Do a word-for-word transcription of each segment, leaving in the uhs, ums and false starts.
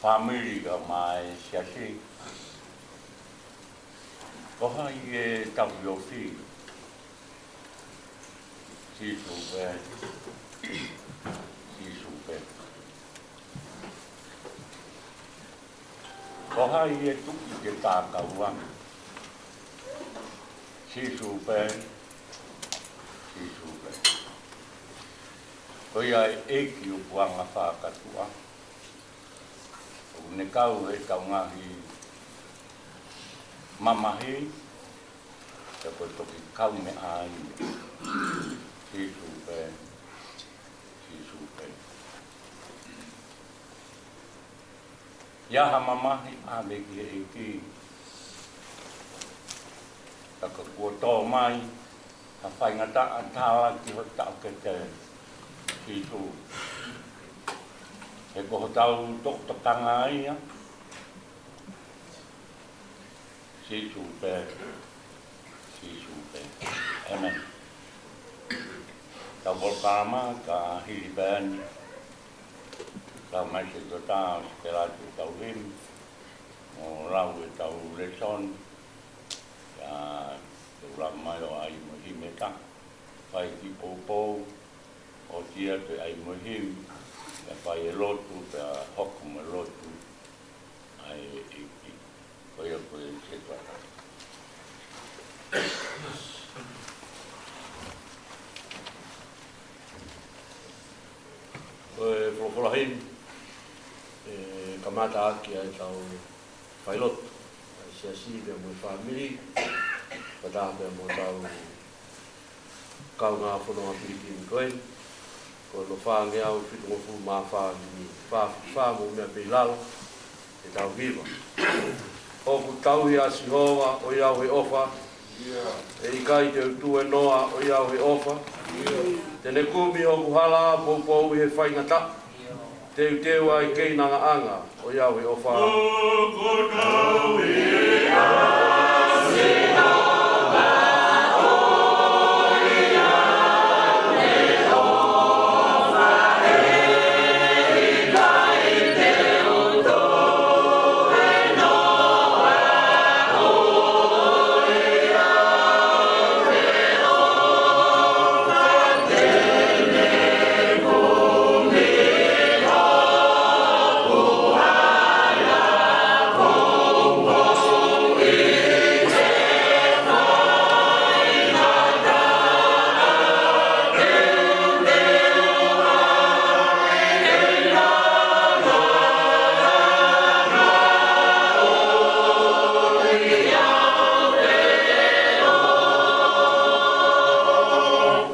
fāmili kae ʻumaʻā e siasi. Ko hai ʻe tauhi ofi? Sīsū pē. Sīsū pē. Ko hai ʻe tuʻu ke tā kau ange? Sīsū pē. Sīsū pē. Ko ia ʻa e ʻEiki ʻoku anga fakatuʻa. ʻOku ne kau he ʻetau ngaahi mamahi, pea ko e toki kaumeʻa ia. Sīsū pē. Sīsū pē. ʻI ai ha mamahi ʻave ki he ʻEiki, ka kuo tō mai ha faingataʻa tala ki hotau taʻokete, Sīsū. He ko hotau tokanga ia. Sīsū pē. Sīsū pē. ʻĒmeni. Tau polokalama, ka hili pē eni, tau mai se tota, ʻosi pē ʻetau himi, mo lau ʻetau lēsoni, ʻa e lau mai ʻo e ʻai mo e himi ʻe taha, fai ki poupou, ʻosi atu e ʻai mo e himi, pea fai e lotu, pea hoko mo e lotu ʻa e ʻEiki. Ko ia ko e se tuata. Ko e folofola himi, ʻe kamata ʻaki ʻa ʻetau failotu, ʻa e siasi pea mo e fāmili, fakataha pea mo hotau kaungā fononga pilikimi ko eni, ko hono fāngeau fitungofulu mā fā himi, fā fitu fā mo e meʻa pē ʻi lalo, ʻetau hiva. ʻOku tauhi ʻa Sihova ʻo ʻi au he ʻofa, ʻe ʻikai te u tuēnoa ʻo ʻi au he ʻofa. Te ne kumi hoku hala poupou ʻi he faingataʻa. Teuteu ai kei nanga ʻanga ʻo ʻi au he ʻofa.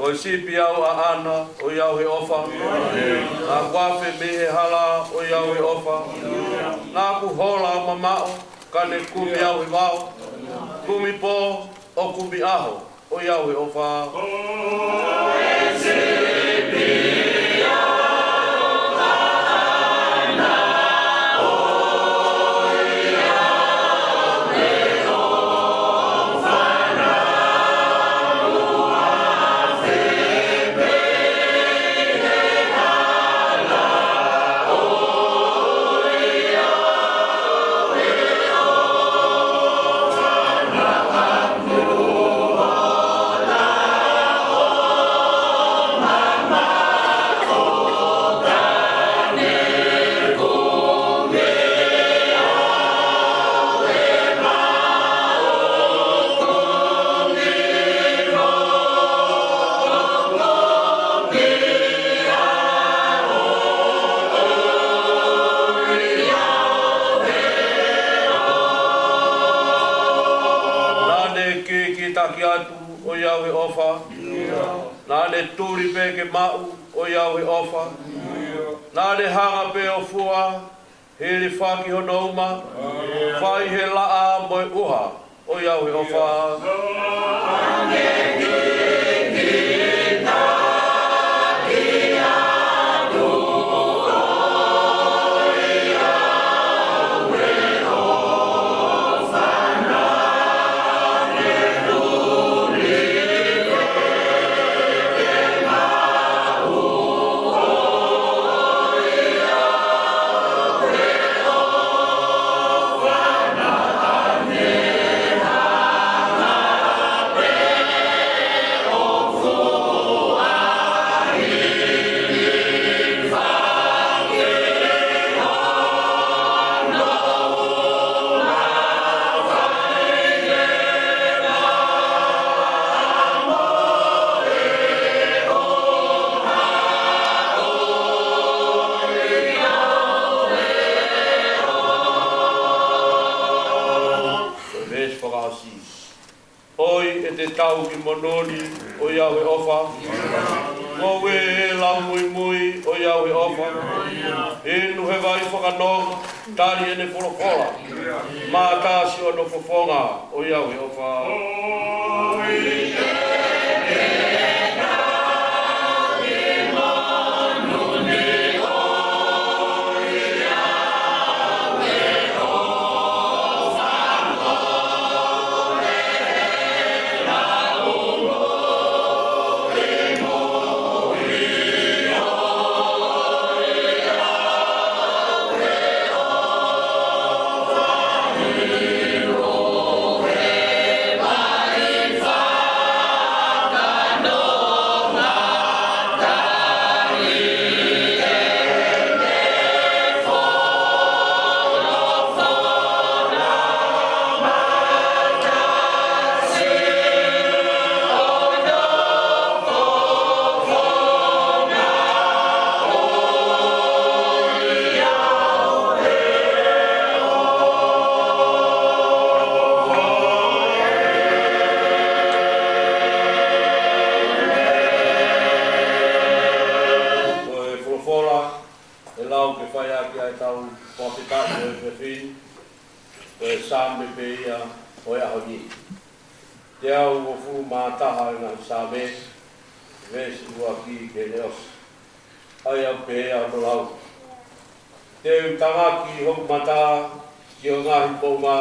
Ko e sipi au ʻaʻana ʻo ʻi au he ʻofa. Naʻa ku afe mei he hala ʻo ʻi au he ʻofa. Naʻa ku hola ʻo mamaʻo, ka ne kumi au he vao. Kumi pō ʻo kumi ʻaho ʻo ʻi au he ʻofa. Naʻa ne kikitaki atu ʻo ʻi au he ʻofa. Naʻa ne tuli pē ke maʻu ʻo ʻi au he ʻofa. Naʻa ne hanga pē ʻo fua, hilifaki hono uma, fai he laʻā mo e ʻuha ʻo ʻi au he ʻofa. Te tau ki monū ni, ʻoiauē ʻofa. Ngoue ʻi he lau muimui, ʻoiauē ʻofa. Inu he vai fakanonga, tali ʻene folofola. Mātā siʻono fofonga, ʻoiauē ʻofa. Ko e folofola ʻe lau ke fai ʻaki ʻa ʻetau fakafetaʻi ʻo e efiafi ni, ko e Saame pē ia ʻo e ʻaho ni. Teau uofulu mā taha ʻo e ngaahi Saame, veesi ua ki he ʻosi. ʻA ia ʻoku pehē hono lau: Te u tangaki hoku mata ki ho ngaahi moʻunga,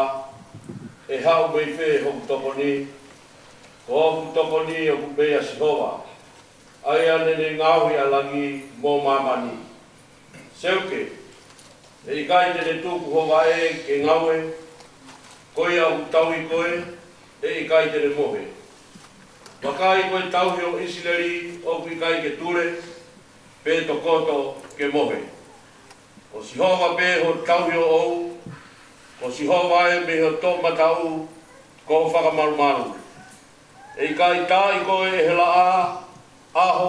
ʻe haʻu mei fē hoku tokoni? Ko hoku tokoni ʻoku meia Sihova, ʻa ia naʻa ne ngaohi ʻa langi mo māmani. Seuke, ʻe ʻikai te ne tuku ho vaʻe ke ngaue, ko ia ʻoku tauhi koe, ʻe ʻikai te ne mohe. Vakai, ko e tauhi ʻo ʻIsileli ʻoku ʻikai ke tule, pe tokoto ke mohe. Ko Sihova pē ho tauhi ʻoʻou, ko Sihova ē mei ho toʻomataʻu ko ho fakamalumalu. ʻE ʻikai taaʻi koe ʻe he laʻā, ʻaho,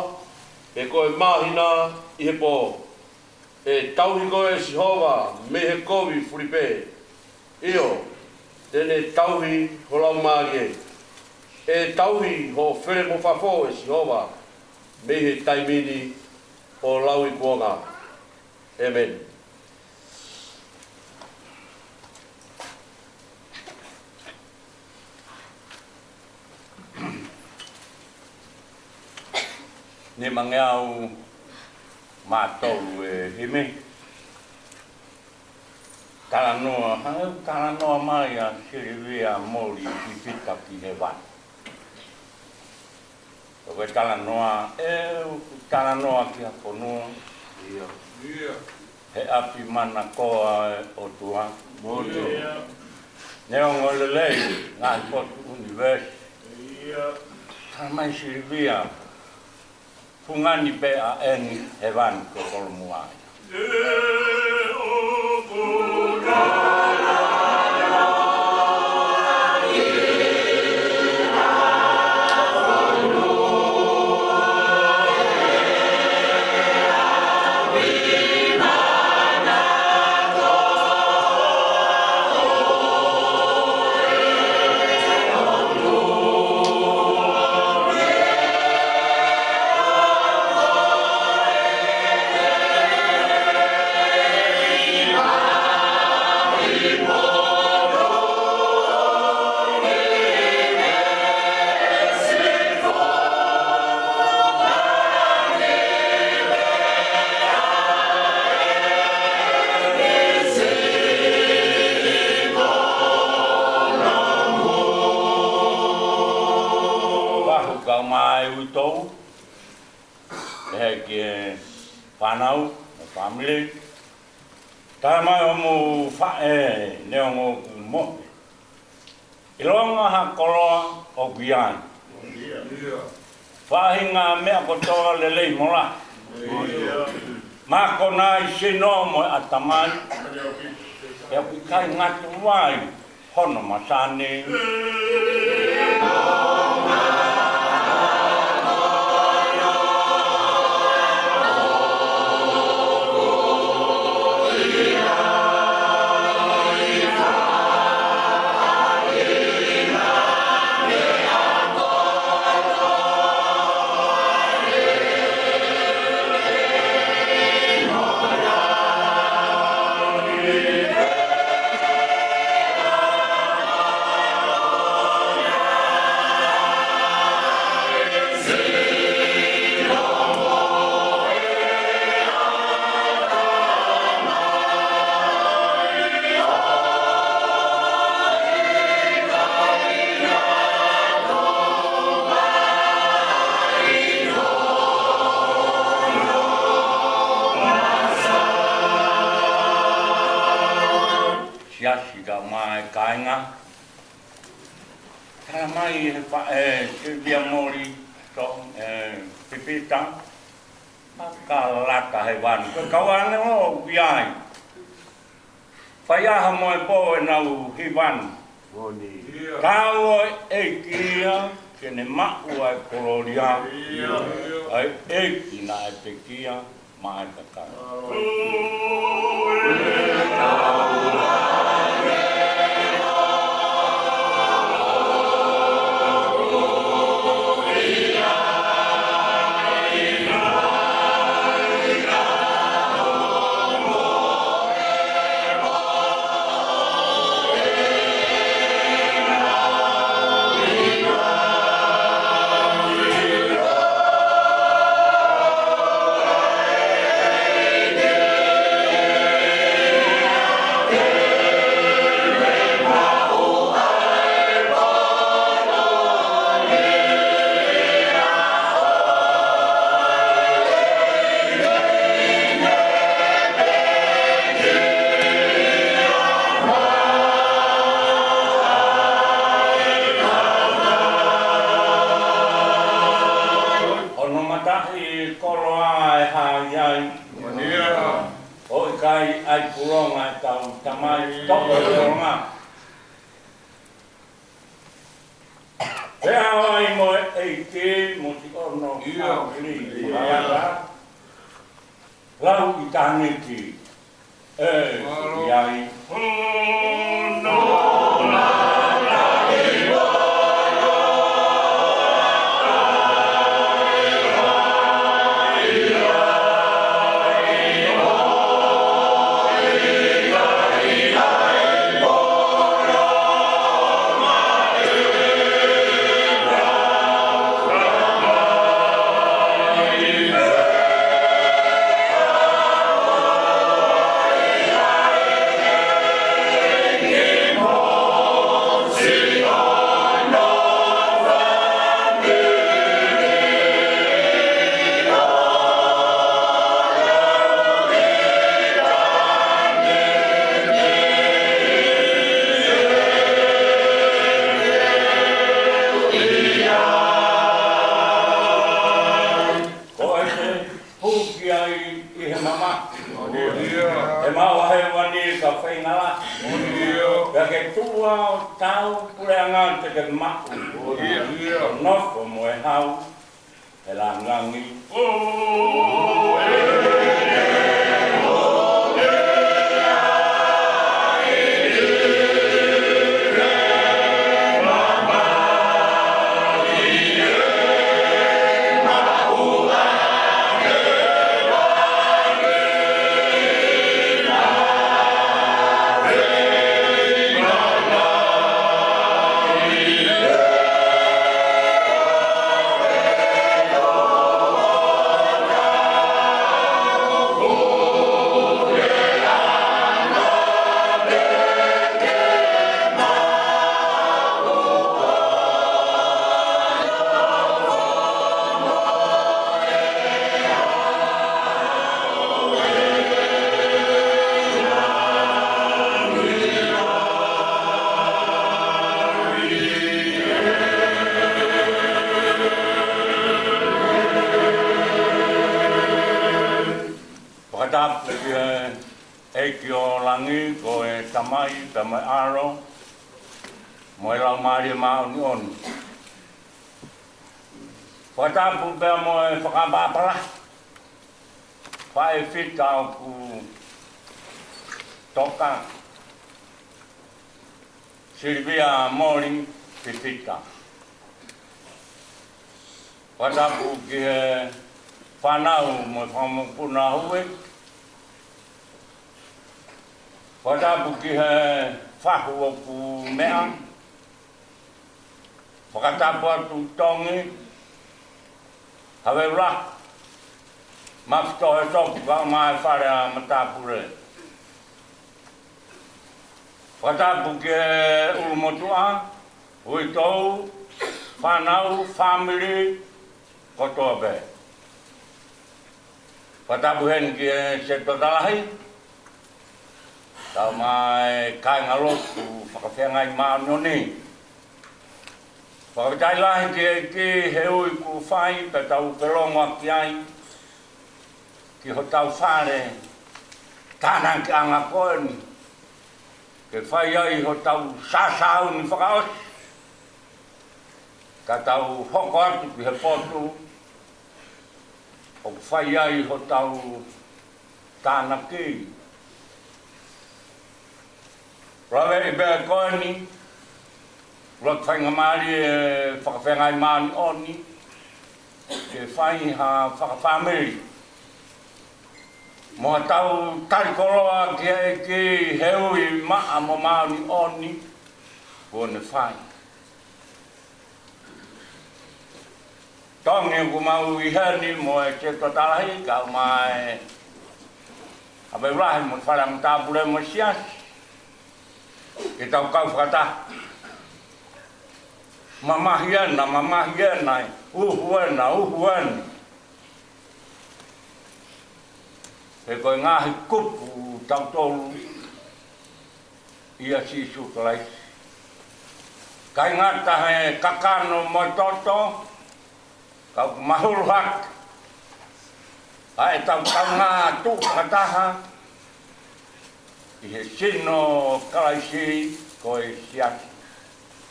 pe ko e māhina ʻi he pō. ʻE tauhi koe ʻe Sihova mei he kovi fulipē. ʻIo, te ne tauhi ho laumālie. ʻE tauhi hoʻo fele mo fafo ʻe Sihova mei he taimi ni ʻo lauikuonga. ʻĒmeni. Nimangeau mā tolu e himi. Talanoa, ha, talanoa mai ʻa Silivia Moli ʻi Pita ki Hēvani. Ko e talanoa, ʻe, talanoa ki ha fonua. ʻIo. ʻIo. He ʻapi manakoa ʻo e ʻOtua. Motu. ʻIo. Neongo lelei ngaahi potu ʻunivēsi. ʻIo. Tala mai Silivia, fungani pē ʻa eni, Hēvani ko Kolomuʻa ia. Vahu kau mai uitou, ʻe he ki he fānau, mo e fāmili. Tala mai hoʻomo faʻē neongo ʻoku mohe. ʻIlonga ha koloa ʻoku ʻi ai. Faʻahinga meʻa kotoa lelei mo lahi. Mākona ʻi sino mo e ʻatamai. ʻE ʻikai ngata ai hono masani. siasi kae ʻumaʻā e kāinga. Tala mai he faʻē Silivia Moli, so, ē, Pipita, ʻa ka lata he vanu. Ko e kau ʻāngelo ʻoku ʻi ai. Fai ʻaho mo e pō ʻenau hivanu. Tau ʻo e ʻEiki ia, ke ne maʻu ʻa e kolōlia. ʻA e ʻEiki naʻe pekia maʻa e kakai. Hono mataʻi koloa ʻe hā ai. ʻOku ʻikai ʻai pulonga ʻetau Tamai, toʻo e pulonga. Pea ʻai mo e ʻEiki mo siʻono fāmili. Lau ʻitāniti. ʻE, ʻi ai. Ko e puki ai ʻi he mamahi. He maʻu ʻa hēvani ka feinga lahi. Pea ke tuʻu ʻo tau puleʻanga te ke maʻu. Nofo mo e hau he langilangi. Fakatapu ki he ʻEiki ʻo langi, ko e Tamai, pea mo e ʻAlo, mo e Laumālie Māʻoniʻoni. Fakatapu pea mo e fakaʻapaʻapa lahi, Faʻē Fita ʻoku toka, Silivia Moli Pipita. Fakatapu ki he fānau mo e fanga mokopuna Hue. Fakatapu ki he fahu ʻoku meʻa. Fakatapu atu Tongi, Haveula, Mafito he Sopu kae ʻumaʻā e fale ʻa Matāpule. Fakatapu ki he ʻulumotuʻa, Uitou, fānau, fāmili, kotoa pē. Fakatapu heni ki he Setuata Lahi, Tau mai kāinga lotu fakafeangai māʻoniʻoni. Fakafetaʻi lahi ki he ʻEiki he ui kuo fai pea tau felongoaki ai ki hotau fale tānakiʻanga ko eni, ke fai ai hotau sāsāuni fakaʻosi, ka tau hoko atu ki he potu ʻoku fai ai hotau tānaki. Lave ʻi he pea ko eni, ʻoku faingamālie e fakafeangai māʻoniʻoni ke fai ha fakafāmili mo ha tau tali koloa ki he ʻEiki he ui maʻa mo māʻoniʻoni kuo ne fai. Tongi ʻoku mau ʻi heni mo e Setuata Lahi, kau mai ʻa Veulahi mo e Fale Angatā Pule mo e Siasi, ke tau kau fakataha. Mamahi ena, mamahi ena, uhu ena, uhu ena. He ko e ngaahi kupu tautolu ʻia Sīsū Kalaisi. ʻIkai ngata he kakano mo e toto, ka ʻoku mahulu hake ʻa ʻetau kaungā tuʻu fakataha ʻi he sino Kalaisi ko e Siasi.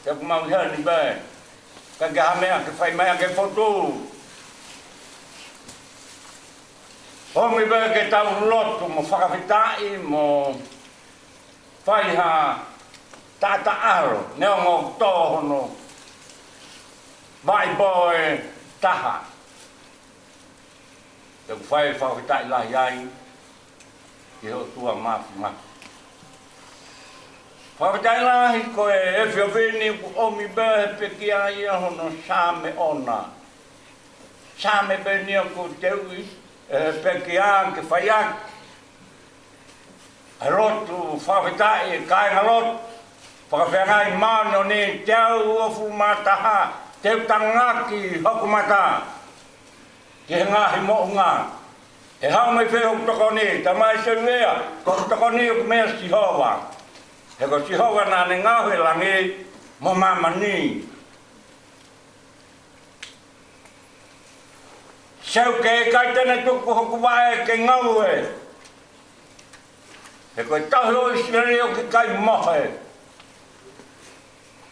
Te ʻoku mau ʻi heni pē, ʻikai ke ha meʻa ke fai mai ʻa e potu. ʻOmi pē ke tau lotu mo fakafetaʻi mo fai ha taʻataʻalo, neongo ʻoku tō hono vaʻi pō ʻe taha. Te u fai fakafetaʻi lahi ai ki he ʻOtua Māfimafi. Fakafetaʻi lahi ko e efiafi ni kuo ʻomi pē he pekia ia hono Saame ʻoʻona. Saame pē eni ʻoku teuʻi ʻe he pekia ke fai ʻaki ʻa e lotu fakafetaʻi ʻa e kāinga lotu fakafeangai māʻoniʻoni teau uofulu mā taha, te u tangaki hoku mata ki he ngaahi moʻunga. ʻE haʻu mei fē hoku tokoni? Tamai Seluea, ko hoku tokoni ʻoku meia Sihova. He ko Sihova naʻa ne ngaohi e langi mo māmani. Seuke, ʻikai te ne tuku hoku vaʻe ke ngaue. He ko e tauhi ʻo ʻIsileli ʻoku ʻikai mohe,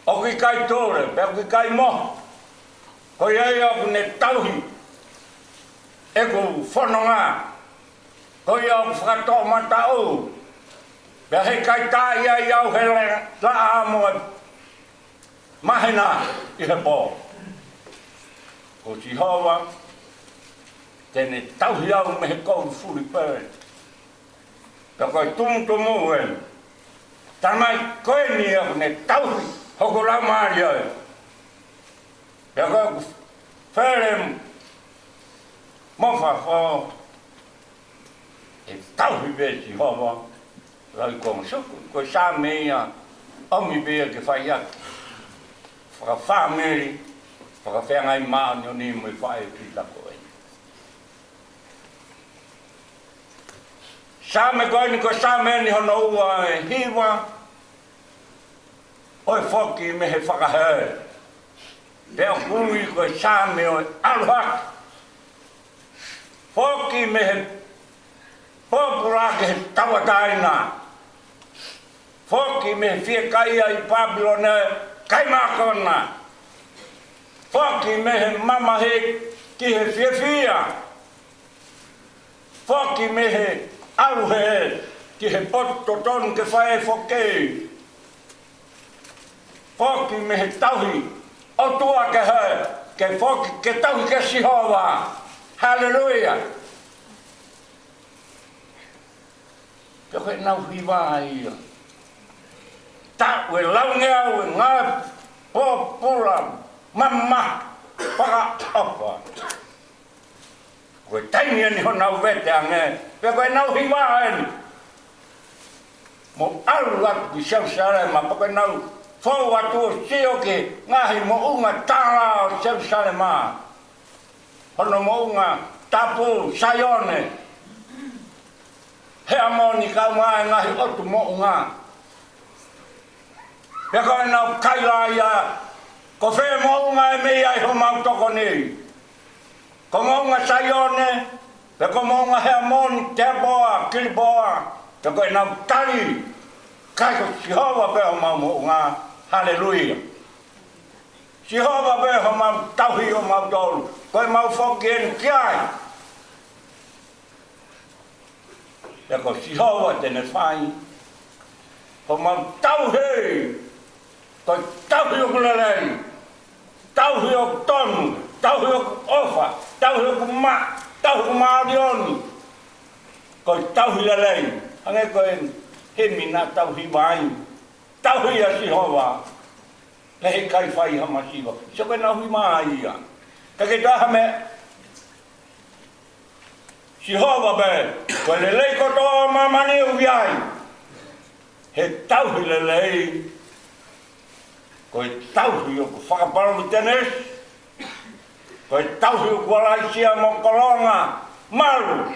ʻoku ʻikai tule, pea ʻoku ʻikai mohe. Ko ia ia ʻoku ne tauhi ʻeku fononga. Ko ia ʻoku fakatoʻomataʻu, pea heʻikai taaʻi ai au he laʻā mo e māhina ʻi he pō. Ko Sihova, te ne tauhi au mei he kovi fulipē. Pea ko e tumutumu ē, tamai, ko eni ia ʻoku ne tauhi hoku laumālie. Pea ko ʻeku fele mo fafo, ʻe tauhi pē ʻe Sihova. Lau ko e suku, ko e Saame ia, ʻomi pē ia ke fai ʻaki fakafāmili, fakafeangai māʻoniʻoni mo e faʻē kita ko eni. Saame ko eni, ko e Saame eni hono ua ʻe hiva, ʻo e foki mei he fakahē. Pea ʻoku ui ko e Saame ʻo e ʻalu hake. Foki mei he pōpula ki he tauʻatāina. Foki mei he fiekaia ʻi Pāpilone, kai mākona. Foki mei he mamahi ki he fiefia. Foki mei he ʻalu hē ki he potu totonu ke fai e foki. Foki mei he tauhi ʻOtua kehe, ke foki ke tauhi kia Sihova. Haleluia. Pea ko ʻenau hiva ia, taʻu ʻe laungeau ʻi he ngaahi pōpula mamahi fakaʻofa. Ko e taimi eni honau vete ange, pea ko ʻenau hiva eni. Mou ʻalu atu ki Selusalema, pea ko ʻenau fou atu ʻo sio ki he ngaahi moʻunga tala ʻo Selusalema. Hono moʻunga tapu Saione. Heamoni kae ʻumaʻā e ngaahi ʻotu moʻunga. Pea ko ʻenau kaila ia, ko fē moʻunga ʻe meʻa ai homau tokoni? Ko moʻunga Saione, pe ko moʻunga Heamoni, Teapoa, Kilipoa? Pea ko ʻenau tali, ʻikai, ko Sihova pē homau moʻunga. Haleluia. Sihova pē homau tauhi ʻo mautolu. Ko ʻemau foki eni ki ai. Pea ko Sihova te ne fai homau tauhi. Ko e tauhi ʻoku lelei, tauhi ʻoku tonu, tauhi ʻoku ʻofa, tauhi ʻoku maʻa, tauhi ʻoku māʻoniʻoni. Ko e tauhi lelei. Hangē ko e himi naʻa tau hiva ai. Tauhi ʻa Sihova, pea heʻikai fai ha masiva. Sio ki heʻenau himi ia. Ka ke taha me Sihova pē, ko e lelei kotoa ʻo māmani ʻoku ʻi ai. He tauhi lelei, ko e tauhi ʻoku fakapalōmitenesi, ko e tauhi ʻoku ala ʻi sia mo kolonga malu.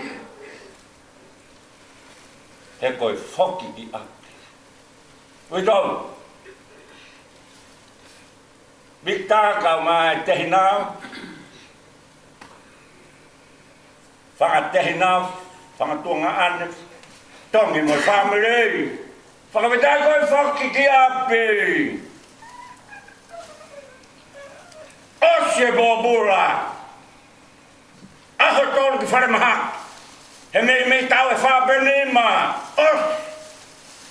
He ko e foki ki ʻapi. Uitou. Victor kae ʻumaʻā e tehina, fanga tehina, fanga tuongaʻane, Tongi mo e fāmili. Fakafetaʻi ko e foki ki ʻapi. ʻOsi e pōpula. ʻAho tolu ki falemahaki. He meimei taʻu ʻe fā pe nima. ʻOsi.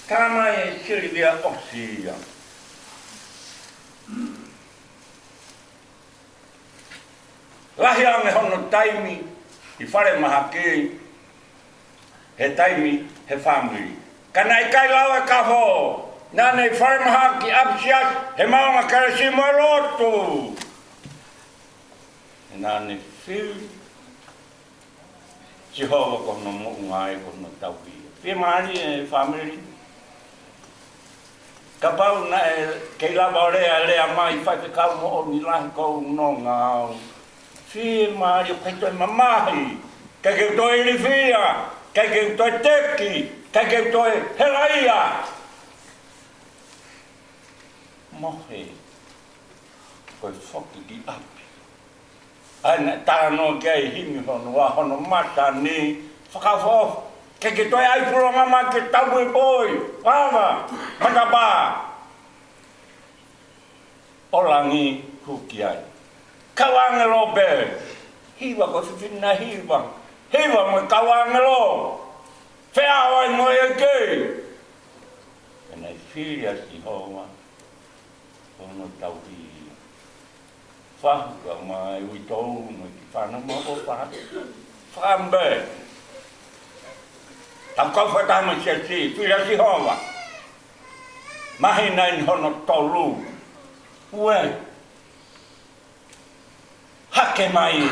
Tala mai ʻe Silivia ʻosi ia. Lahi ange hono taimi ʻi falemahaki, he taimi he fāmili. Ka naʻe ʻikai lava e kafo, naʻa ne ʻi falemahaki ʻapisiasi he maʻunga kelesi mo e lotu. Naʻa ne fili Sihova ko hono moʻunga ia, ko hono tauhi. Fiemālie e fāmili. Kapau naʻe kei lava ʻo lea, lea mai faifekau moʻoni lahi, ko u nonga au. Fiemālie ʻoku ʻikai toe mamahi, ʻikai ke u toe ilifia, ʻikai ke u toe teki, ʻikai ke u toe helaia. Mohe, ko e foki ki ʻapi. ʻA ia naʻe talanoa ki ai e himi hono ua, hono mata ni, fakaʻofoʻofa. ʻIkai ke toe ʻai pulonga mai ke tau e poi, ava, matapā. ʻO langi hū ki ai. Kau ʻāngelo pē. Hiva ko e fefine naʻe hiva. Hiva mo e kau ʻāngelo. Feʻao ai mo e ʻEiki. Pea naʻe fili ʻa Sihova ko hono tauhi. Fahu kae ʻumaʻā e uitou mo e kiʻi fānau mo e ʻofa. Fakaʻamu pē. Tau kau fakataha mo e siasi, fili ʻa Sihova. Māhina eni hono tolu. Ue. Hake mai.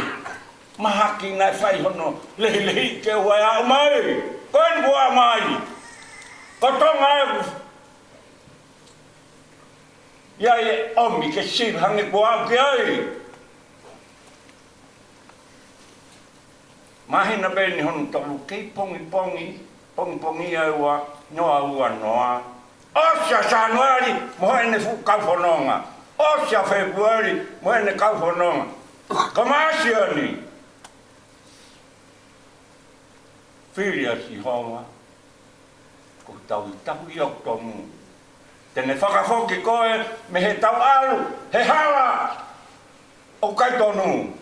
Mahaki naʻe fai hono lehilehi ke ue aʻu mai. Ko eni kuo aʻu mai. Ko Tonga ē. ʻI ai e ʻomi ke sivi hangē kuo aʻu ki ai. Māhina pē eni hono tolu, kei pongipongi, pongipongi ia ua noa ua noa. ʻOsi ʻa Sānuali mo ʻene fuʻu kau fononga. ʻOsi ʻa Fēpueli mo ʻene kau fononga. Ko Māʻasi eni. Fili ʻa Sihova. Ko e tauhi, tauhi ʻoku tonu. Te ne fakafoki koe mei he tau ʻalu he hala ʻoku ʻikai tonu.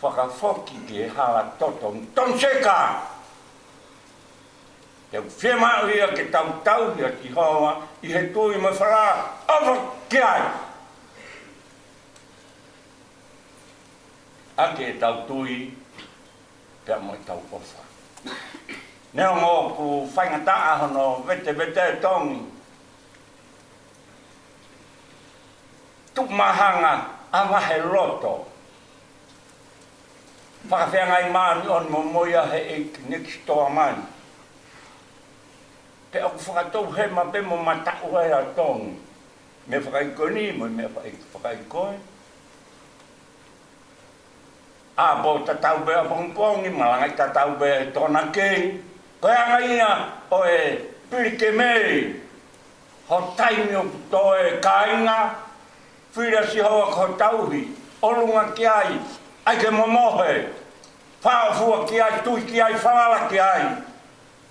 Fakafoki ki he hala totonu, tonu seka. Te u fiemaʻu ia ke tau tauhi ʻa Sihova ʻi he tui mo e fakaʻofa ki ai. ʻAki ʻetau tui pea mo ʻetau ʻofa. Neongo ʻoku faingataʻa hono vetevete e Tongi, tuʻu mahanga, ʻa vahe loto. Fakafeangai māʻoniʻoni mo moʻui ʻa e ʻEiki next door mai. Pea ʻoku fakatou hema pē mo mataʻu ai ʻa Tongi. Meʻa fakaʻikoni mo e meʻa fakaʻi-, fakaʻikoe. ʻApō tatau pē ʻapongipongi, malangaʻi tatau pē ʻi Tonga kei. Ko e anga ia ʻo e pilikemei, ho taimi ʻoku toe kāinga, fili ʻa Sihova ko ho tauhi, ʻolunga ki ai, ʻai ke momohe, fāʻofua ki ai, tui ki ai, falala ki ai,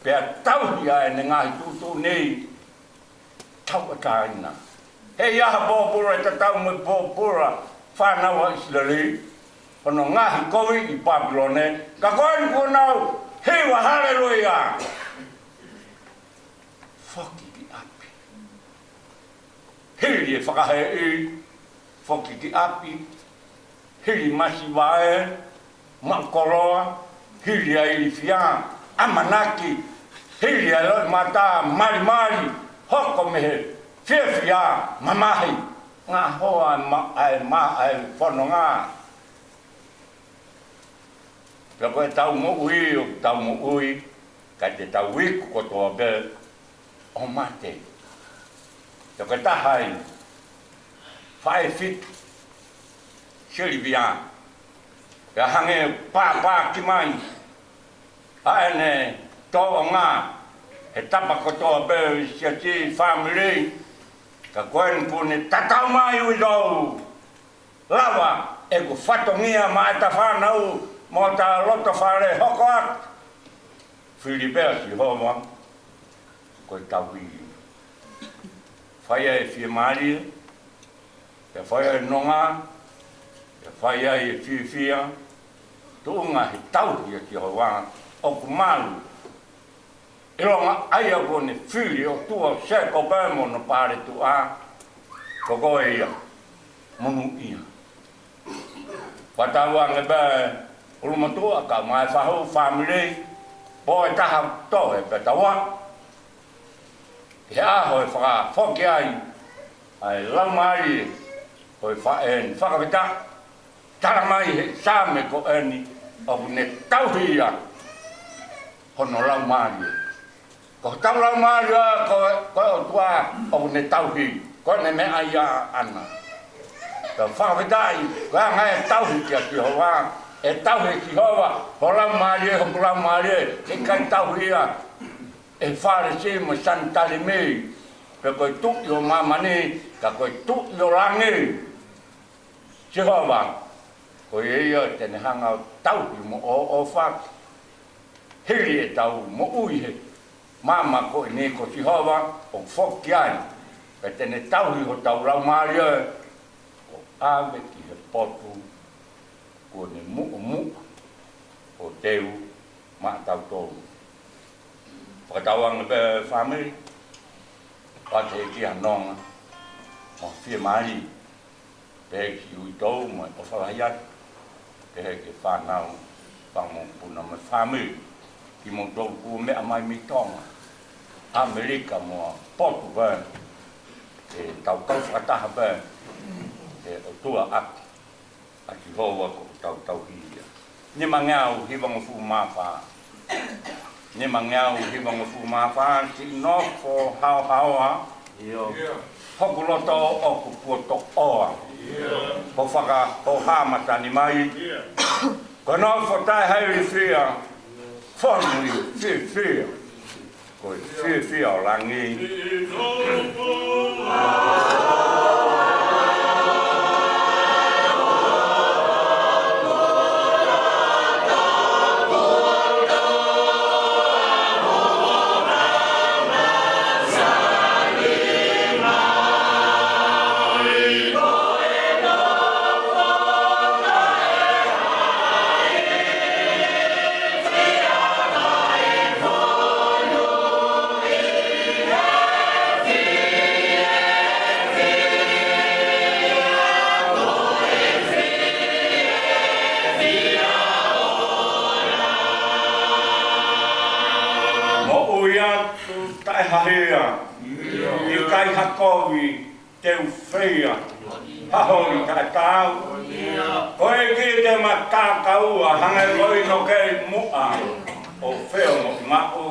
pea tauhi ʻa ʻene ngaahi tuʻutuʻuni tauʻatāina. Heiʻi ha pōpula ʻe tatau mo e pōpula fānau ʻa ʻIsileli, hono ngaahi kovi ʻi Papilone, ka ko eni kuo nau hiva, haleluia. Foki ki ʻapi. Hili e fakaheeʻi, foki ki ʻapi, hili masiva ē, maʻu koloa, hili ʻa e ilifia, ʻamanaki, hili ʻa e loʻimata, malimali, hoko mei he fiefia, mamahi, ngaohi ʻa e ma-, ʻa e ma-, ʻa e fononga. Pea ko e tau moʻui, ʻoku tau moʻui, ka te tau iku kotoa pē ʻo mate. Pea ko e taha ʻi he faʻē fitu, Silivia, pea hangē pāpāki mai ʻa ʻene tōʻonga he tapa kotoa pē ʻi siasi, fāmili, ka ko eni kuo ne tatau mai, ʻoku ou lava ʻeku fatongia maʻa ʻeta fānau mo ʻeta loto fale hoko atu. Fili pē ʻa Sihova, ko e tauhi. Fai ai e fiemālie, pea fai ai e nonga, pea fai ai e fiefia, tuʻunga he tauhi ʻa Sihova, ʻoku malu. ʻIlonga ʻa ia kuo ne fili ʻOtua ʻo Sēkope mo hono paletuʻa, ko koe ia, monūʻia. Fakatauange pē ʻulumotuʻa kae ʻumaʻā e fahu, fāmili, pō ʻe taha toe pē taua, ki he ʻaho ʻe fakafoki ai ʻa e laumālie ʻo e faʻē ni. Fakafetaʻi, tala mai he Saame ko eni, ʻoku ne tauhi ia hono laumālie. Ko hotau laumālie, ko, ko e ʻOtua ʻoku ne tauhi, ko ʻene meʻa ia ʻaʻana. Ka fakafetaʻi, ko e anga e tauhi kia Sihova, ʻe tauhi ʻe Sihova ho laumālie, hoku laumālie, ʻikai tauhi ia ʻe he Fālesi mo e Sanitalimi, pe ko e tuʻi ʻo māmani, ka ko e tuʻi ʻo langi. Sihova, ko ia ia te ne hanga ʻo tauhi mo ʻoʻofa. Hili ʻetau moʻui he māmani ko eni, ko Sihova ʻoku foki ai. Pea te ne tauhi hotau laumālie ʻo ʻave ki he potu kuo ne muʻomuʻa ʻo teu maʻatautolu. Fakatauange pē fāmili, ʻoatu ʻe he ʻEiki ha nonga mo e fiemālie, pehē ki he uitou mo e ʻofa lahi atu, pehē ki he fānau, fanga mokopuna mo e fāmili, kimoutolu kuo meʻa mai mei Tonga, ʻAmelika mo e potu pē, ʻe tau kau fakataha pē, ʻe ʻOtua ʻaki ʻa Sihova ko hotau tauhi ia. Nimangeau hivangofulu mā fā. Nimangeau hivangofulu mā fā, siʻi nofo haohaoa. ʻIo. Hoku loto ʻoku puotoʻoa. ʻIo. Ho fakahoha masani mai. ʻIo. Ko e nofo taʻe ha ilifia, fonu ʻi he fiefia. Ko e fiefia ʻo langi. Moʻui atu taʻe ha hia, ʻikai ha kovi te u feia, ha holi taʻe taau. Ko e ʻEiki te ma takaua, hangē ko ʻInoke ʻi muʻa, ʻo feongoʻi maʻu.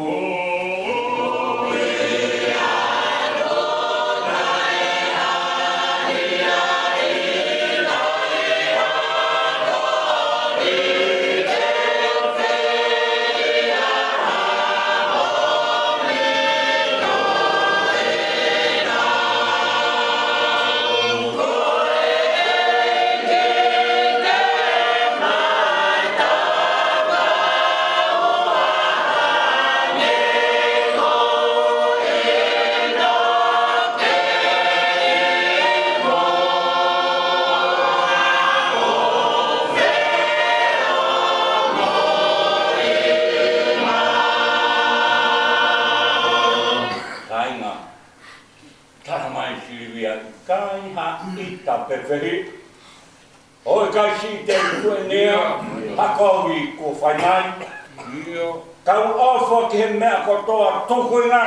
Ia ʻikai ha ʻita pe fehiʻa. ʻOku ʻikai siʻi te tuʻu ʻeni ia, ha kovi kuo fai mai. Ia. Kau ʻofa ki he meʻa kotoa tukuinga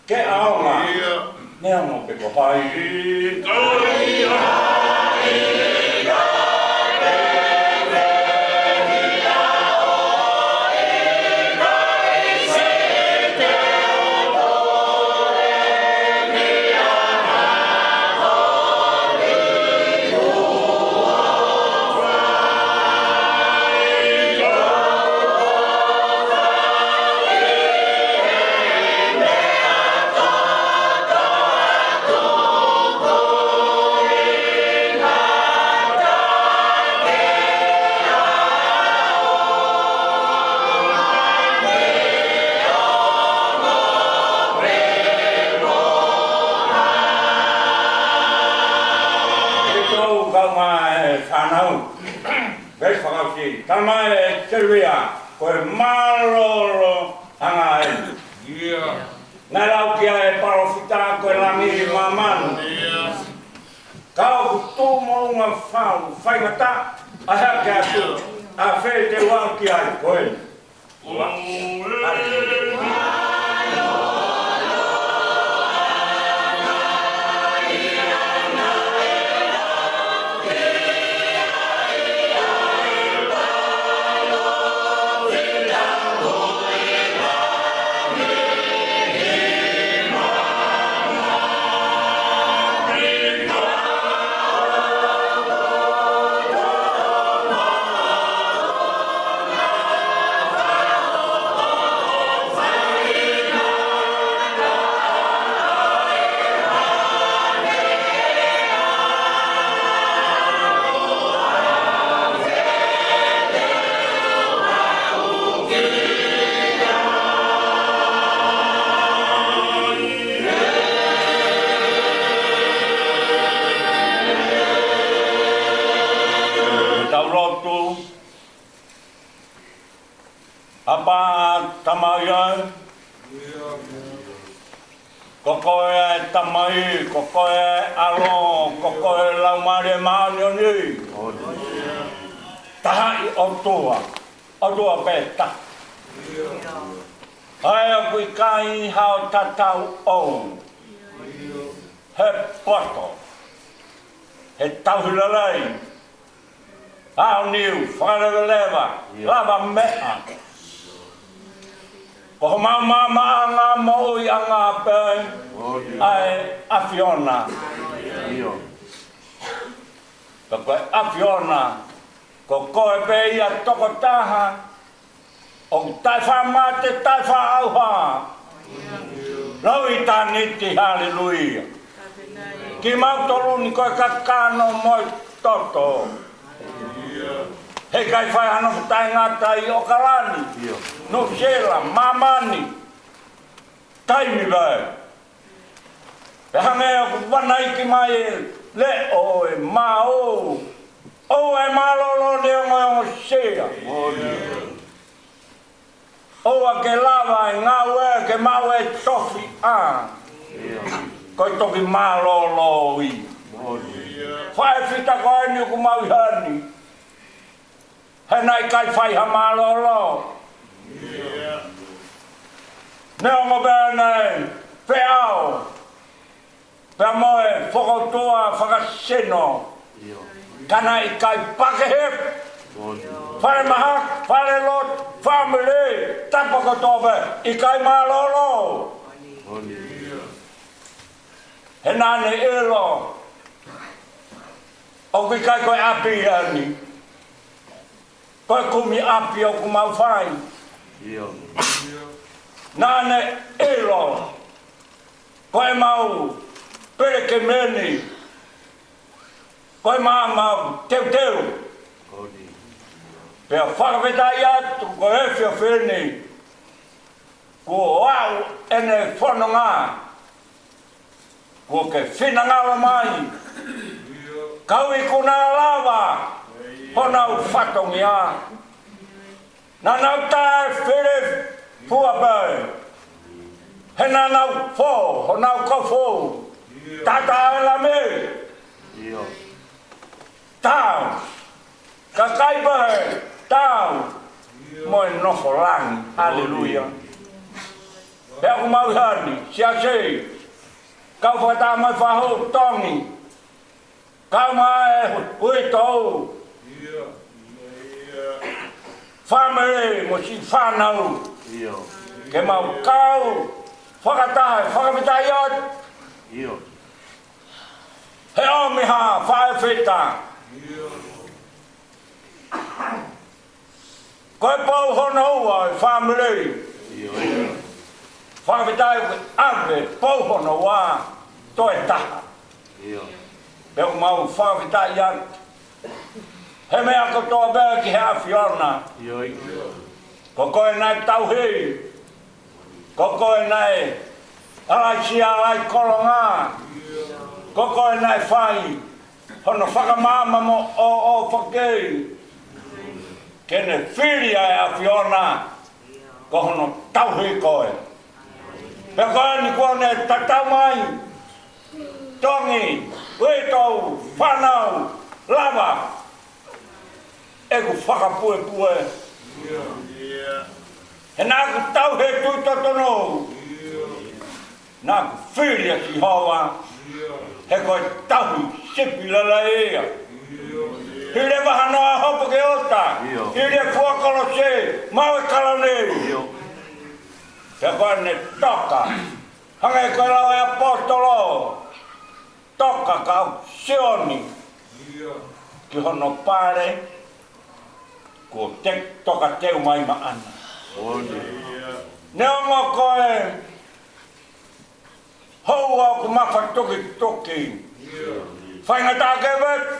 ke ʻaonga. Ia. Neongo pe ko hai. Ko e fānau. Veesi fakaʻosi, tala mai ʻe Selevia, ko e mālōlō ʻanga eni. Ia. Naʻe lau ki ai e palōfita ko e langi ʻi māmani. Ia. Ka ʻoku tuʻu moʻunga fau, faingataʻa, ʻa e hake atu, ʻa fē te u ʻalu ki ai, ko eni. Tau lotu. ʻApā Tamai ē, ko koe ʻa e Tamai, ko koe ʻa e ʻAlo, ko koe Laumālie Māʻoniʻoni. Taha ʻi ʻOtua, ʻOtua pē taha. ʻA ia ʻoku ʻikai hao tatau ʻo, he poto, he tauhi lelei, aoniu, fakaleveleva, lavameʻa. Ko homau maamaʻanga moʻuiʻanga pē ʻa e ʻAfiona. Ka ko e ʻAfiona, ko koe pē ia tokotaha, ʻoku taʻefaʻamate, taʻefaʻaʻauha. Lou ʻitāniti, haleluia. Kimautolu ni ko e kakano mo e toto. Heʻikai fai ha nofo taʻengata ʻi ʻOkalani, Nuʻusila, māmani. Taimi vai. Pea hangē ʻoku vanaiki mai e leʻo ʻo e maʻu. ʻOua ʻe mālōlō neongo e ongosia. ʻOua ke lava e ngāue ke maʻu e tofiʻa. Ko e toki mālōlō ia. Faʻē fita ko eni ʻoku mau ʻi heni. He naʻe ʻikai fai ha mālōlō. Neongo pē ʻene feʻao pea mo e fokoutua fakasino. Ka naʻe ʻikai pakehe. Fale mahaki, fale lotu, fāmili, tapa kotoa pē, ʻikai mālōlō. He naʻa ne ʻilo ʻoku ʻikai ko e ʻapi ʻeni. Ko e kumi ʻapi ʻoku mau fai. Naʻa ne ʻilo ko ʻemau pelekemeni, ko e maama teuteu. Pea fakafetaʻi atu ko e efiafi ni kuo aʻu ʻene fononga. Kuo ke finangalo mai. Kau ikuna lava honau fatongia. Naʻa nau taʻefili fua pē. He naʻa nau fō honau kofu. Tata ʻa e Lami. ʻIo. Tau. Kakai pē, tau. Mo e nofo langi. Haleluia. Pea ʻoku mau ʻi heni, Siasi. Kau fakataha mai Fahu Tongi. Kau mai Uitou. Fāmili mo siʻi fānau. ʻIo. Ke mau kau fakataha, fakafetaʻi atu. ʻIo. He ʻomi ha faʻē feta. Ko e pou hono ua e fāmili. ʻIo. Fakafetaʻi ʻave pou hono ua toe taha. ʻIo. Pea ʻoku mau fakafetaʻi atu. He meʻa kotoa pē ki he ʻAfiona. ʻIo. Ko koe naʻe tauhi. Ko koe naʻe ʻalaiʻisia ʻa e kolonga. Ko koe naʻe fai hono fakamaama mo ʻoʻofa ki ai. Ke ne fili ʻa e ʻAfiona. Ko hono tauhi koe. Pea ko eni kuo ne tatau mai. Tongi, Uitou, fānau, lava. ʻEku fakapuepue. He naʻa ku tauhi e tui totonu. Naʻa ku fili ʻa Sihova. He ko e tauhi sipi lelei ia. Hili e vaha noa hopo ki ʻota. Hili e fua kolosi, maʻu e kalauni. He ko ʻene toka. Hangē ko e lau e ʻaposetolo. Toka ka Sione ki hono pale, kuo te toka teu mai maʻana. Neongo ko e houa ʻoku mafatukituki. Faingataʻa ke vete.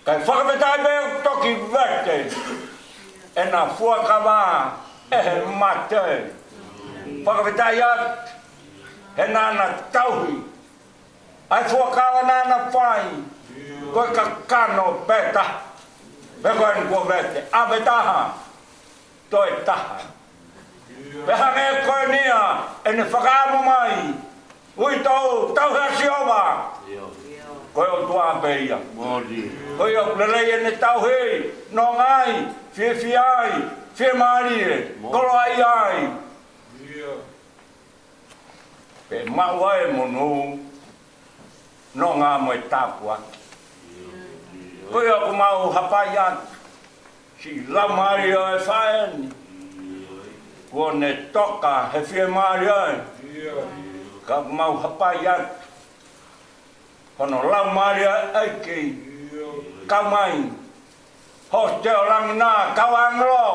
Kae fakafetaʻi pē ʻoku toki vete ʻena fuakava ʻe he mate. Fakafetaʻi atu he naʻa na tauhi ʻa e fuakava naʻa na fai. Ko e kakano pē taha. Pea ko eni kuo vete. ʻAve taha. Toe taha. Pea hangē ko eni ia ʻene fakaʻamu mai. Uitou, tauhi ʻa Sihova. Ko e ʻOtua pē ia. Ko ia ʻoku lelei ʻene tauhi, nonga ai, fiefia ai, fiemālie, koloaʻia ai. Pea maʻu ai e monū, nonga mo e tāpuaki. Ko ia ʻoku mau hapai atu siʻi laumālie ʻo e faʻē ni. Kuo ne toka he fiemālie ai. Ka ʻoku mau hapai atu hono laumālie ʻa e ʻEiki. Kau mai. Hosite ʻo langi na, kau ʻāngelo.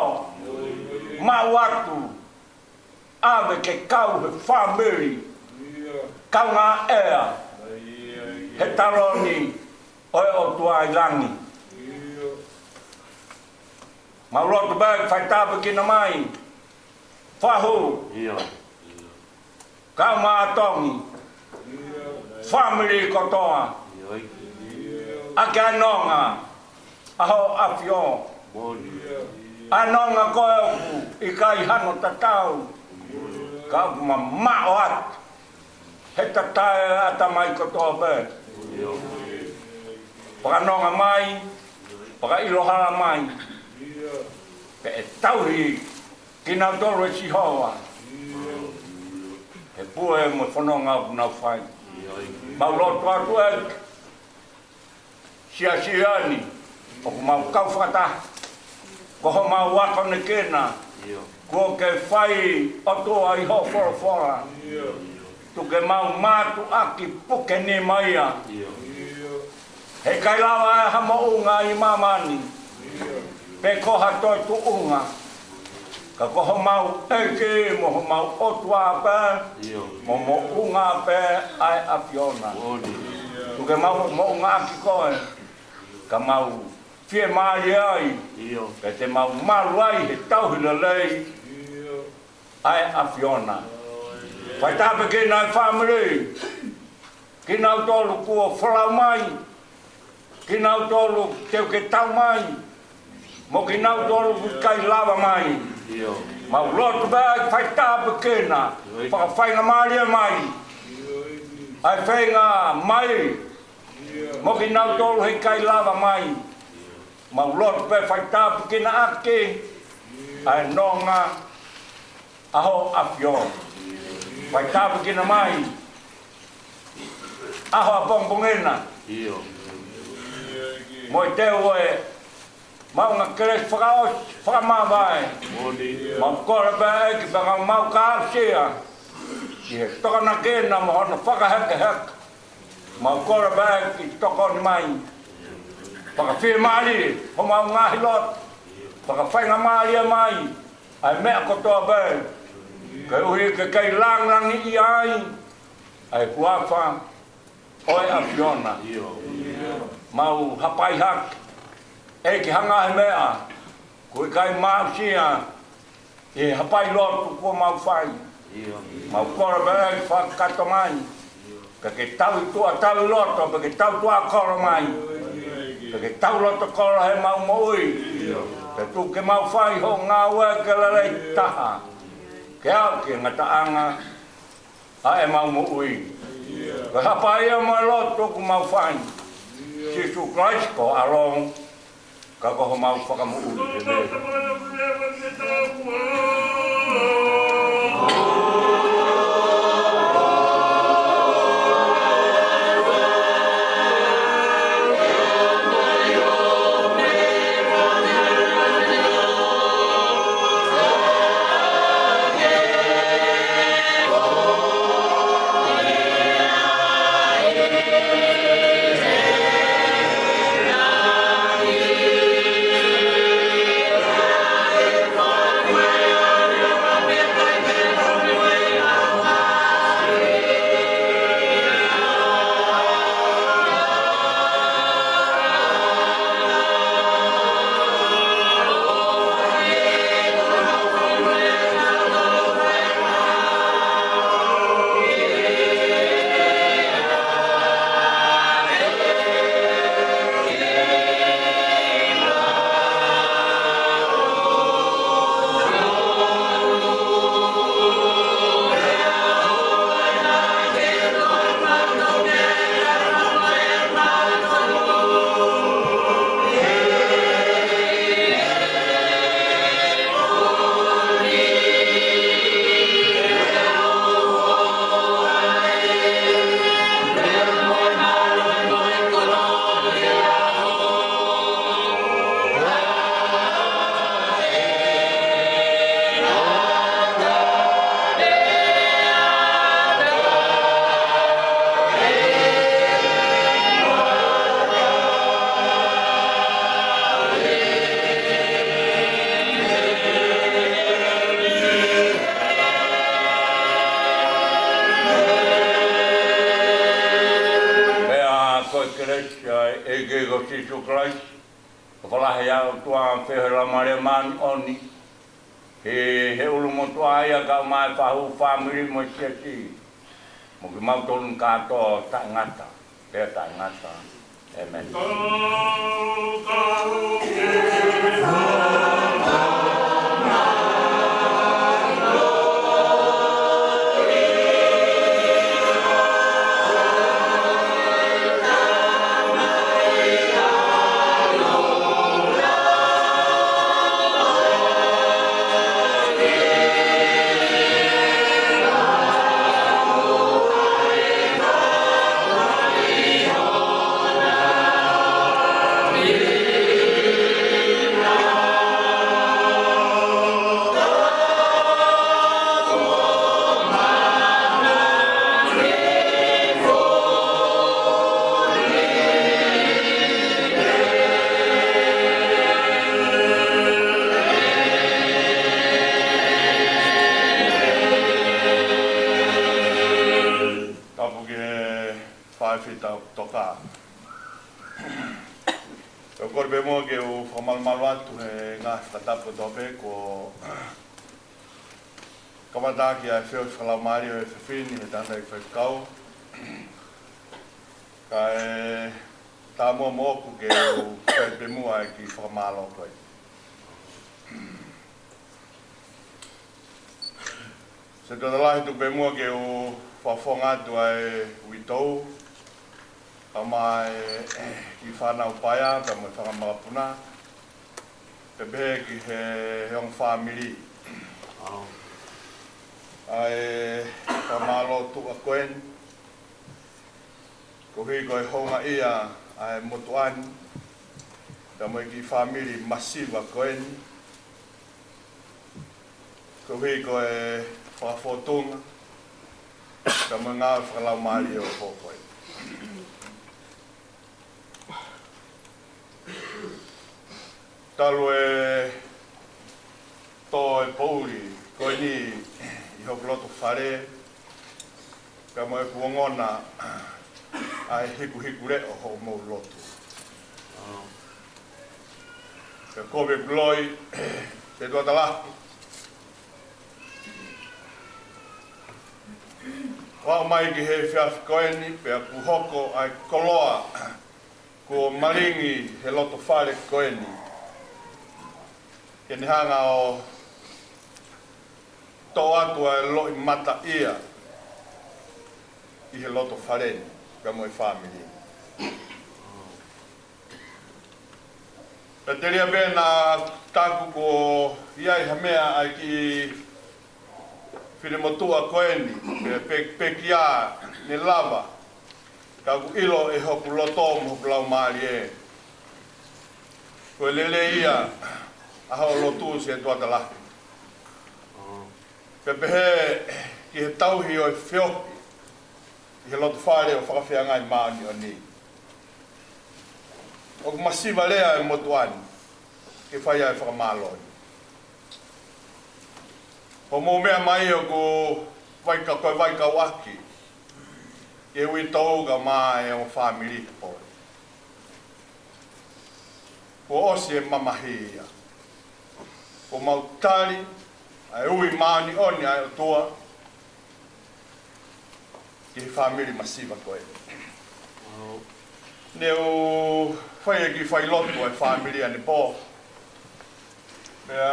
Maʻu atu. ʻAve ke kau he fāmili. Kaungā ʻea he taloni ʻo e ʻOtua ʻi langi. Mau lotu pē ke fai tāpuekina mai. Fahu. ʻIo. Kau mai Tongi. Fāmili kotoa. ʻA e nonga ʻa hoʻo ʻAfio. ʻA e nonga ko ē ʻoku ʻikai hano tatau. Ka ʻoku mamaʻo atu he tatae ʻa e ʻatamai kotoa pē. Fakanonga mai, fakaʻilo hala mai. Pea ʻe tauhi kinautolu ʻe Sihova he pule mo e fononga ʻoku nau fai. Mau lotu atu ē, Siasi ni, ʻoku mau kau fakataha. Ko homau akonekina. Kuo ke fai ʻOtua ʻi hoʻo folofola. Tuku ke mau mātuʻaki puke nima ia. He ʻikai lava ʻe ha moʻunga ʻi māmani pe ko ha toe tuʻunga. Ka ko homau ʻEiki mo homau ʻOtua pē, mo moʻunga pē ʻa e ʻAfiona. Tuku ke mau moʻungaʻaki koe, ka mau fiemālie ai, pea te mau malu ai he tauhi lelei ʻa e ʻAfiona. Fai tāpuekina e fāmili, kinautolu kuo folau mai, kinautolu teu ke tau mai, mo kinautolu ʻoku ʻikai lava mai. Mau lotu pē ke fai tāpuekina, fakafaingamālie mai. ʻa e feinga mai, mo kinautolu he ʻikai lava mai. Mau lotu pē faitāpuekina ʻaki ʻa e nonga ʻa Hoʻo ʻAfio. Faitāpuekina mai ʻa Hoʻo ʻApongipongi na. Mo e teu ʻo e maʻunga kelesi fakaʻosi, fakamāvae. Mau kole pē ʻEiki pea mau ka aʻusia ʻi he tokanakina mo hono fakahekeheka. Mau kole pē ʻEiki tokoni mai. Fakafiemālie homau ngaahi lotu. Fakafaingamālie mai ʻa e meʻa kotoa pē, koeʻuhi ke kei langilangiʻia ai ʻa e huafa ʻo e ʻAfiona. Mau hapai hake ʻEiki ha ngaahi meʻa ʻoku ʻikai maʻusia ʻi he hapai lotu kuo mau fai. Mau kole pē ʻEiki fakakakato mai, pea ke tau tuʻa tau loto, pea ke tau tuʻa kolo mai, pea ke tau loto kolo he mau moʻui. Pea tuku ke mau fai hoʻo ngāue ke lelei taha, ke aʻu ki he ngataʻanga ʻa e mau moʻui. Ko e hapai ia mo e lotu ʻoku mau fai, Sīsū Kalaisi ko ho ʻAlo, ka ko homau Fakamoʻui. ʻĒmeni. Pea ko e kelesi ʻa e ʻEiki ko Sīsū Kalaisi, ko e fakalahi ʻa e ʻOtua, feohi ʻa e Laumālie Māʻoniʻoni, ʻi he ʻulumotuʻa ia kae ʻumaʻā e fahu fāmili mo e siasi, mo kimautolu kātoa taʻengata pea taʻengata. ʻĒmeni. Tapu ki he faifekau toka. ʻOku ou kole pē muʻa ke u fakamalumalu atu he ngaahi fakatapu kotoa pē kuo kamata ʻaki ʻa e feohi fakalaumālie ʻo e efiafi ni he tangataʻeiki faifekau. Kae ʻatā muʻa moʻoku ke u fai pē muʻa e kiʻi fakamālō ko ē. Sētuata Lahi, tuku pē muʻa ke u fakafofonga atu ʻa e uitou, kae ʻumaʻā e kiʻi fānau paea, pea mo e fanga makapuna, pea pehē ki he, he ongo fāmili. ʻA e fakamālō tuʻa ko eni, koeʻuhi ko e houngaʻia ʻa e motuʻa ni, pea mo e kiʻi fāmili masiva ko eni, koeʻuhi ko e fakafōtunga, pea mo e ngāue fakalaumālie ʻo e pō ko eni. Talu e tō e poʻuli ko eni ʻi hoku loto fale, pea mo ʻeku ongona ʻa e hikuhiku leʻo hoʻomou lotu. Pea ko e ʻeku loi, Sētuata Lahi, ʻo aʻu mai ki he efiafi ko eni, pea kuo hoko ʻa e koloa kuo malingi he loto fale ko eni, ke ne hanga ʻo toʻo atu ʻa e loʻimataʻia ʻi he loto fale ni, pea mo e fāmili. Pea telia pē naʻa taku kuo ʻi ai ha meʻa ʻa e kiʻi finemotuʻa ko eni, pe, pe, pekia ne lava, ka ʻoku ʻilo ʻe hoku loto mo hoku laumālie ko e lelei ia ʻa hoʻo lotu, Sētuata Lahi. Pea pehē ki he tauhi ʻo e feohi ʻi he loto fale ʻo Fakafeangai Māʻoniʻoni, ʻoku masiva leva e motuʻa ni ke fai ʻa e fakamālō ni. Hoʻomou meʻa mai ʻoku vaika-, ko e vaikauʻaki ki he uitou kae ʻumaʻā e ongo fāmili ko ē. Kuo ʻosi e mamahi ia. Kuo mau tali ʻa e ui māʻoniʻoni ʻa e ʻOtua ki he fāmili masiva ko ē. Ne u fai e kiʻi failotu ʻa e fāmili ʻanepō. Pea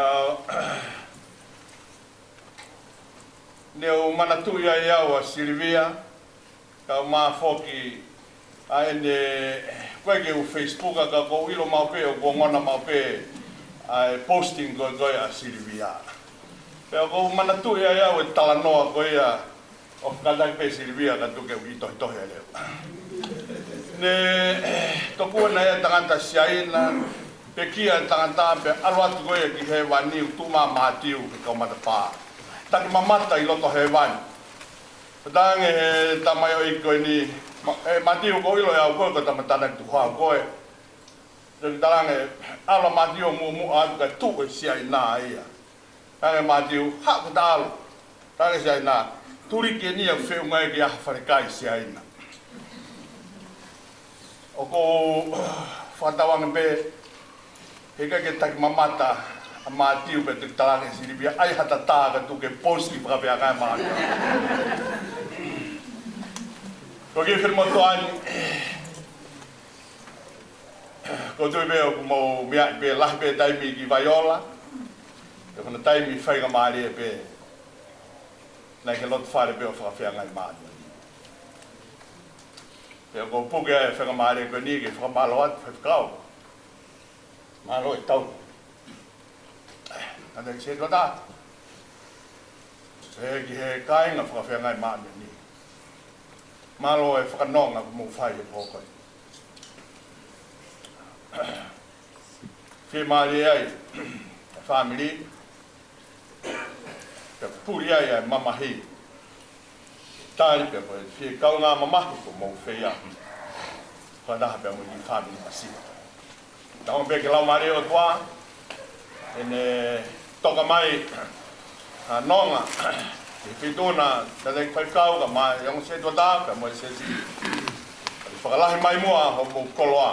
ne u manatuʻi ai au ʻa Silivia, kae ʻumaʻā foki ʻa ʻene, ko e ke u Facebook, ka ʻoku ou ʻilo maʻu pē ʻoku ongona maʻu pē ʻa e posting ko ē, ko ē ʻa Silivia. Pea ʻoku ou manatuʻi ai au e talanoa ko ia ʻo kātaki pē Silivia ka tuku ke u kiʻi tohitohi ʻa e leʻo. Ne tokua naʻe ʻi ai e tangata Siaina, pekia e tangata pea ʻalu atu ko ia ki hēvani, ʻo tuʻu mai ʻa Mātiu ki he kau matapā. Taki mamata ʻi loto hēvani. Talaange he tamaioʻeiki ko eni, Ma-, ʻe Mātiu, ʻoku ou ʻilo ʻe au koe ko e tama tānaki tukuhau koe. Talaange, ʻalu ʻa Mātiu ʻo muʻomuʻa atu kae tuʻu e Siaina ia. Talaange ʻe Mātiu, haʻu ke ta ʻalu. Talaange ʻe Siaina, tuliki eni ʻoku feʻunga ia ki he ʻaho falekai Siaina. ʻOku ou fakatauange pē, heʻikai ke taki mamata ʻa Mātiu pea tuku talaange ʻe Silivia, ʻai ha tatā ka tuku ke post ki Fakafeangai Māʻoniʻoni. Ko e kiʻi finemotuʻa ni, ʻoku ou tui pē ʻoku mou meaʻi pē, lahi pē taimi ki Vaiola, pea ko ʻena taimi faingamālie pē, naʻe ʻi he loto fale pē ʻo Fakafeangai Māʻoniʻoni. Pea ʻoku ou puke ʻa e faingamālie ko eni ke fakamālō atu, faifekau. Mālō e tau. Kātaki Sētuata. Pea ki he kāinga Fakafeangai Māʻoniʻoni, mālō e fakanonga kuo mou fai he pō ko eni. Fiemālie ai e fāmili, pea puli ai ʻa e mamahi. Tali pea ko e fie kaungā mamahi kuo mou fai. Fakataha pea mo e kiʻi fāmili masiva. Tau pē ke lau mālie ʻOtua, ʻene toka mai ha nonga ki he Feituʻu na, Tāleki Faifekau, kae ʻumaʻā e ongo Sētuata, pea mo e siasi. Fakalahi mai muʻa hoʻomou koloa.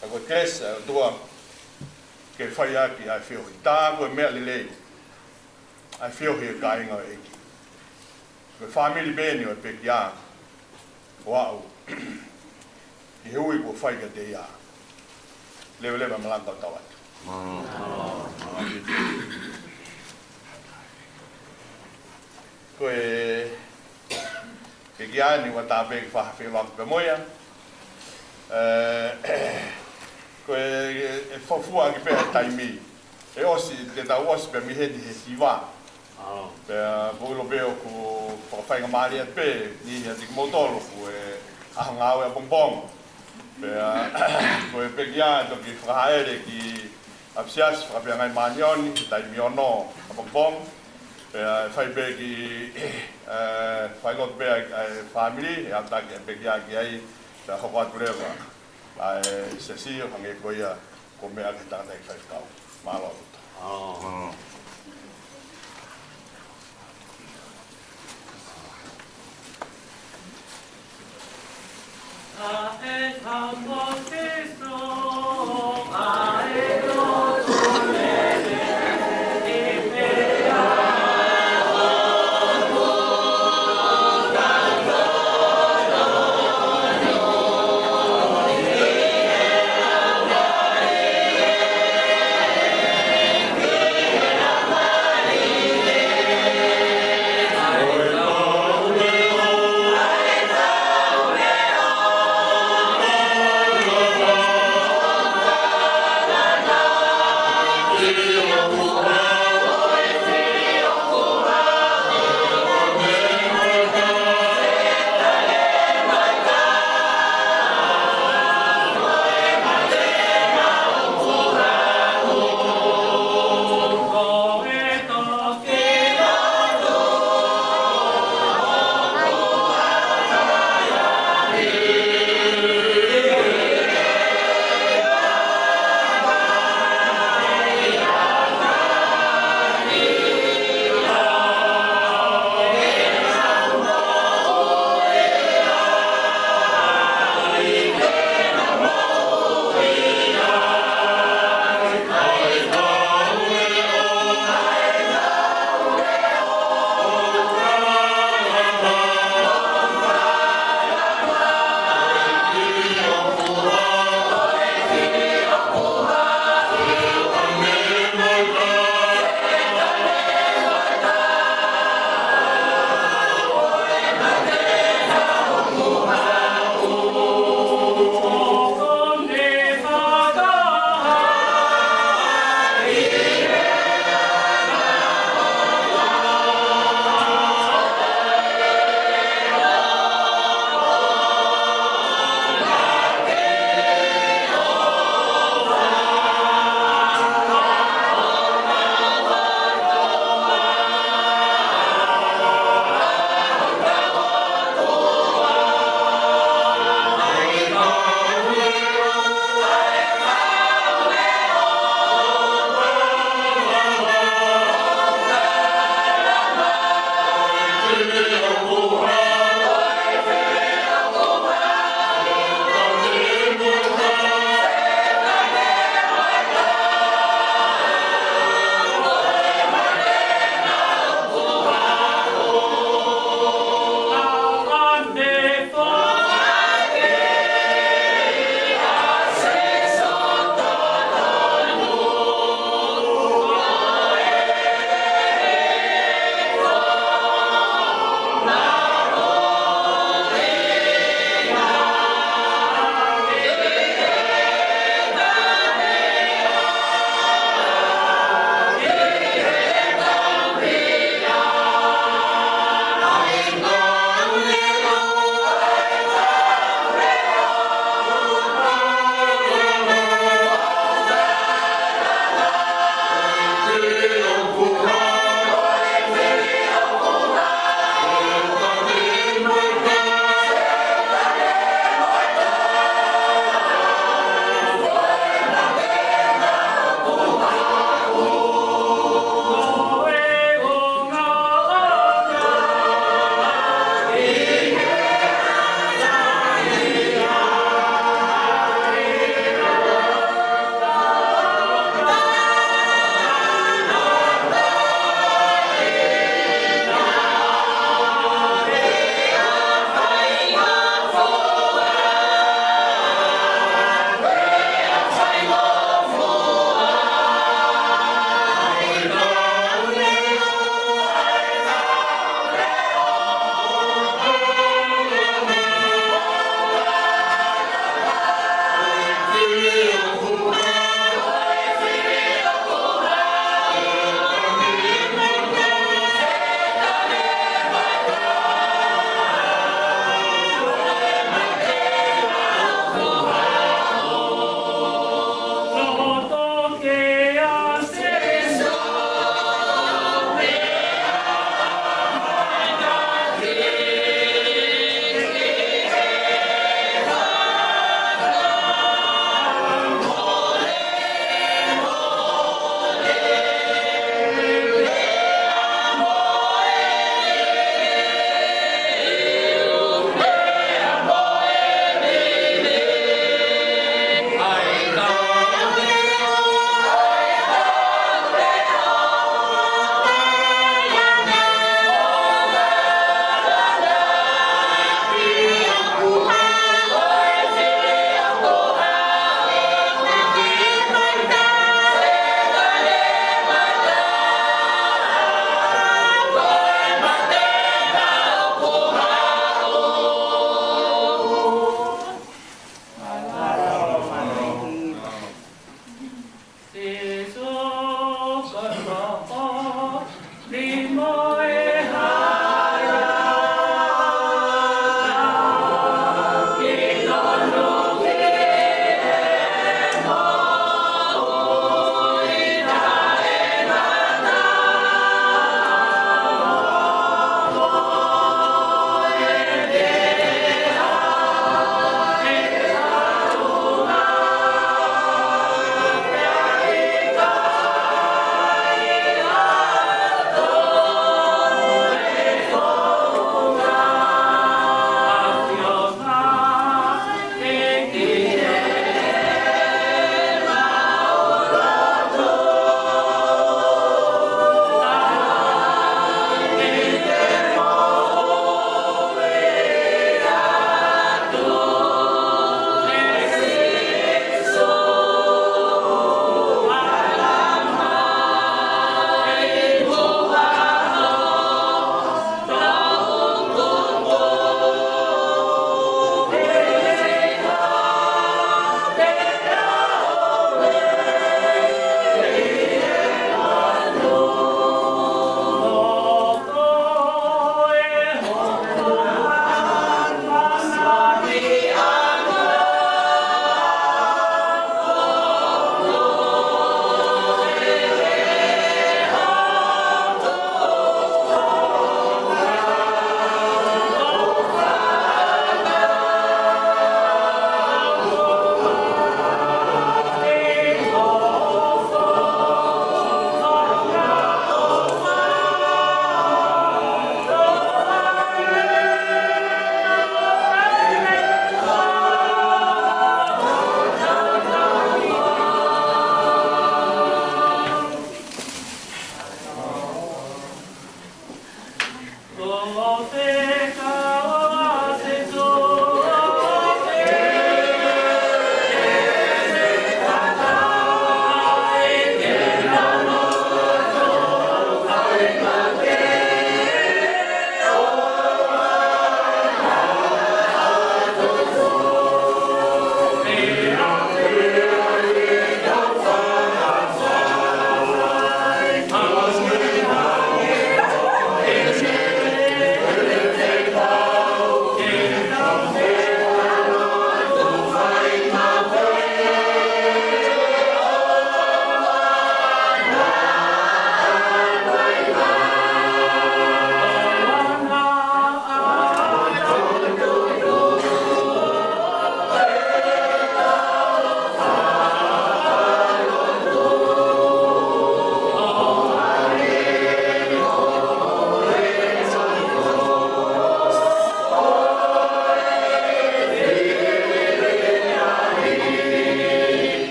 Ka ko e kelesi ʻa e ʻOtua ke fai ʻaki ʻa e feohi. Tā ko e meʻa lelei ʻa e feohi e kāinga ʻo e ʻEiki. Ko e fāmili pē eni ʻo e pekia ʻo aʻu ki he ui kuo fai kiate ia. Leveleva e malanga, tau atu. Mālō. Mālō. Mālō. Ko e, ke kia ni ua tāpē ki faha filo aku pē mo ia. Ē, ko e, ʻe fuofua ʻaki pē ʻa e taimi. ʻE ʻosi, te tau ʻosi pē mei heni he hiva. Pea ko ʻilo pē ʻoku fakafaingamālie pē, ni ia tiki motolo, ko e ʻaho ngāue ʻapongipongi. Pea, ko e pekia ʻe toki fakahaʻele ki ʻapisiasi fakapea ngai mānioni, taimi ono ʻapongipongi. Pea ʻe fai pē ki, ē, fai lotu pē ʻa e fāmili, ʻe ʻalu taki ʻa e pekia ki ai, pea hoko atu leva ʻa e sesio, hangē ko ia, ko e meʻa ke tangata i faifekau. Mālō.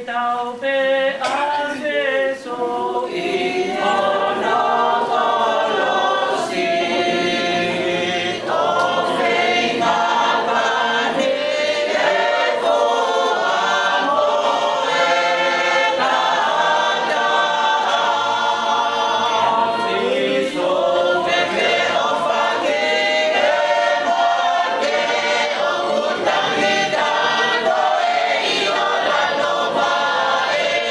Tau pē ʻa Sīsū ʻi hono kolosi, ʻo feinga pani e fua mo e lata. Sīsū ke feʻofaʻaki e mate, ʻoku tangi taha koe ʻi ho lalo vaʻe.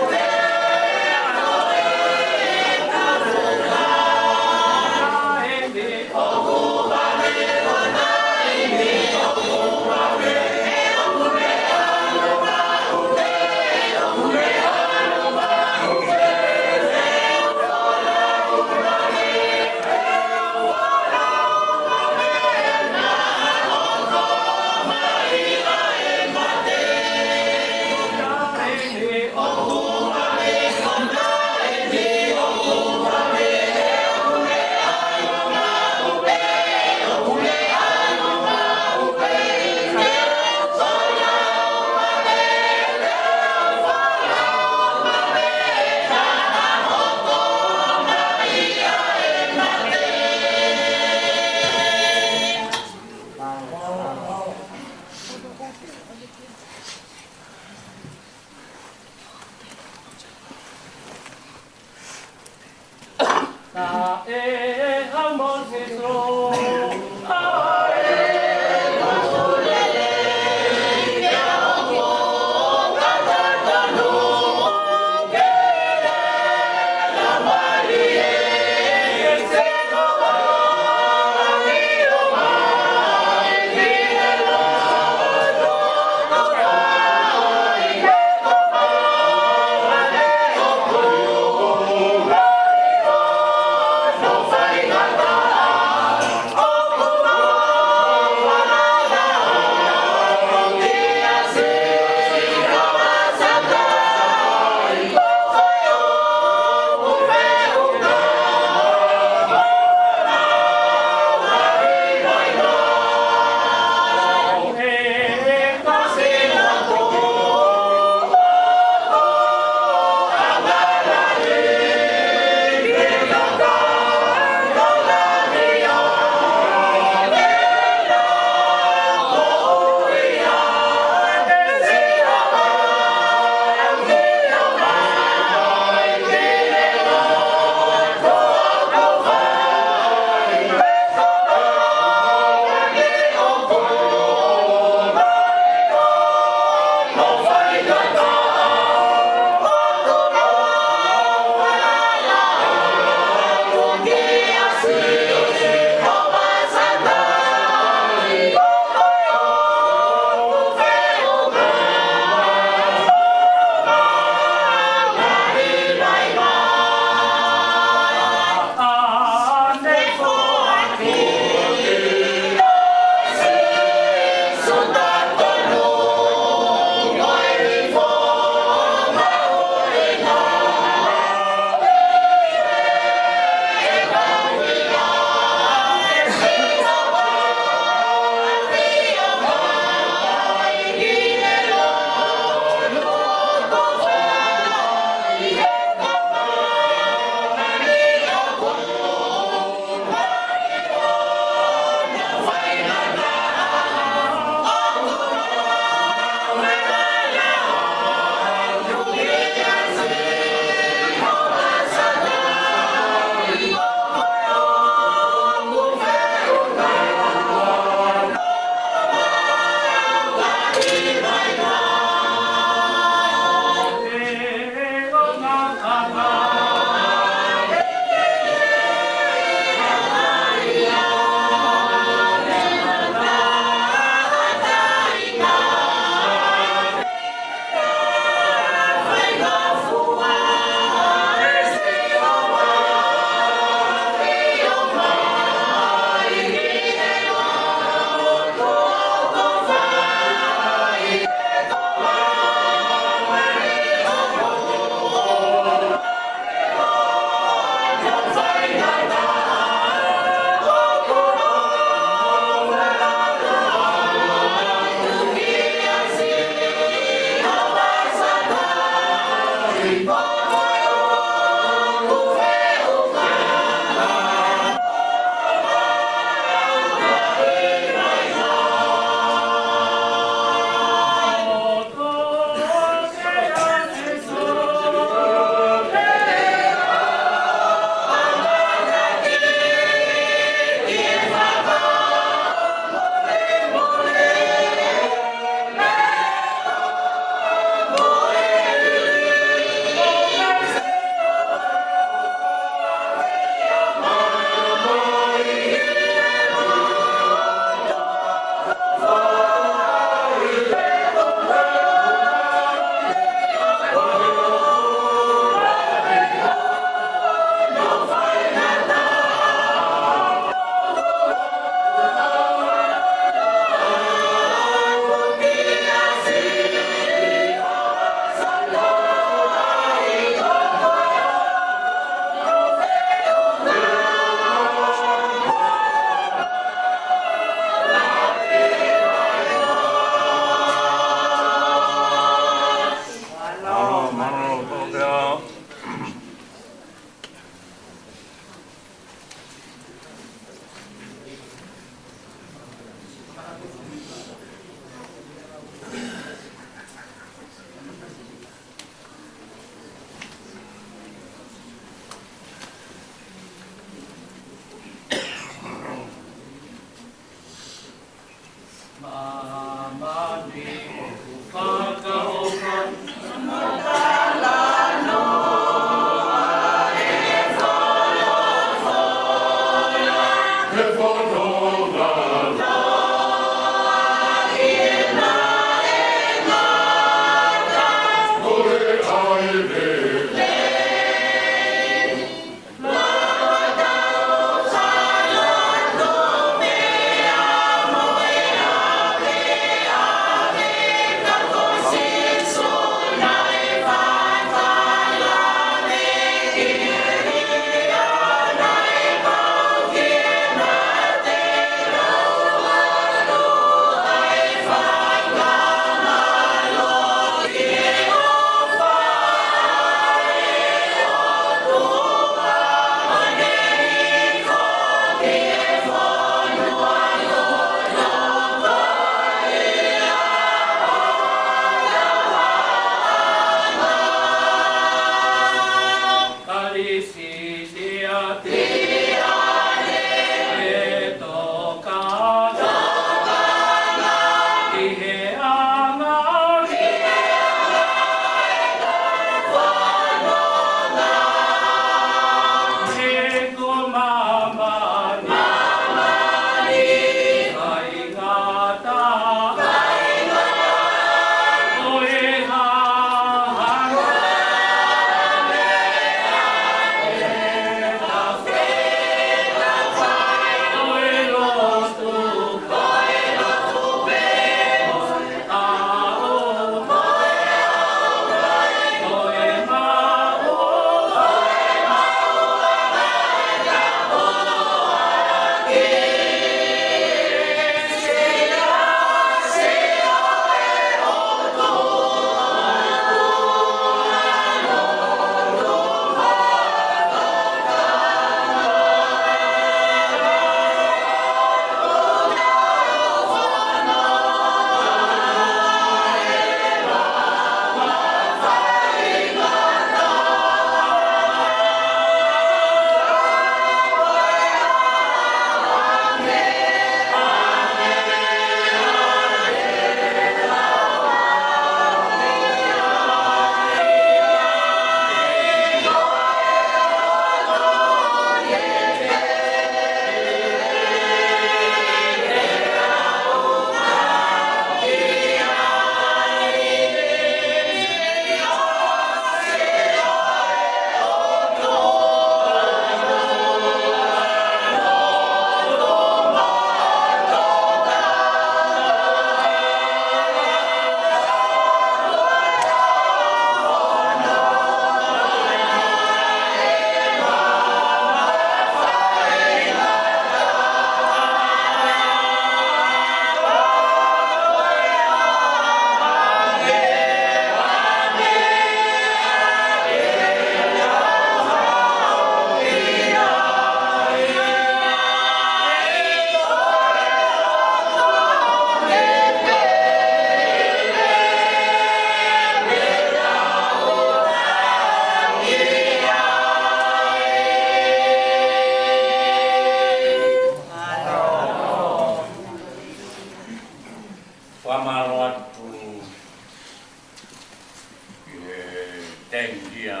Ia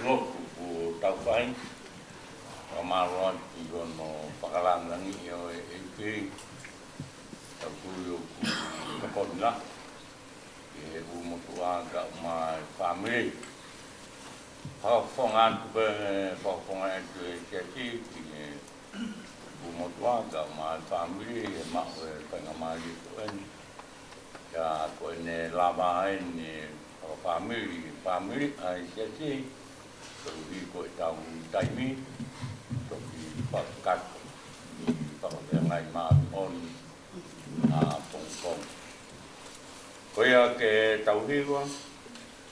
lotu kuo tau fai, fakamālō atu ki hono fakalangilangiʻi ʻo e ʻEiki, tau tui ʻoku tokoni lahi ki he ʻū motuʻa kae ʻumaʻā e fāmili. Fakafofonga atu pē, fakafofonga atu e siasi ki he ʻū motuʻa kae ʻumaʻā e fāmili, he maʻu e faingamālie ko eni. Ia ko ʻene lava eni fakafāmili, fāmili ʻa e siasi, koeʻuhi ko ʻetau taimi, toki fakakakato ʻi he fakafeangai māʻoniʻoni ʻapongipongi. Ko ia ke tau hiva,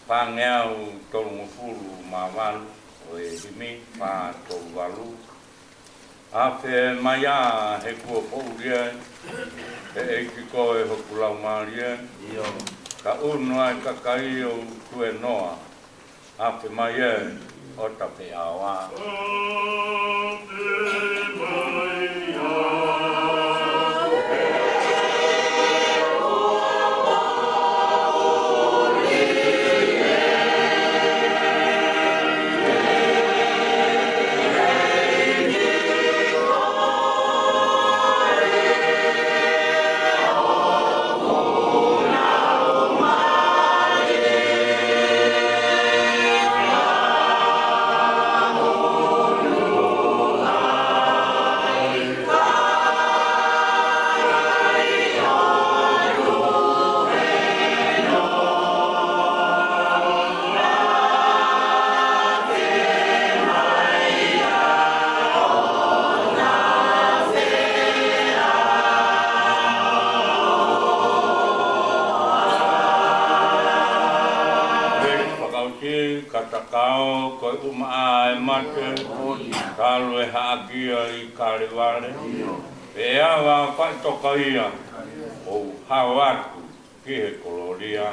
fāngeau tolungofulu mā valu ʻo e himi, fā tolu valu. Afe mai ā he kuo poʻuli ai, ʻe ʻEiki ko e hoku laumālie, kae ʻunu ʻa e kakai ʻoku tuēnoa. Afe mai ē, ʻo ta feʻao ā. Veesi fakaʻosi, ka ta kao, ko e ʻumaʻā e mate, talu e haʻaki ʻi Kalevale, pea ʻe ava faʻitoka ia, ʻo hao atu ki he kolōlia.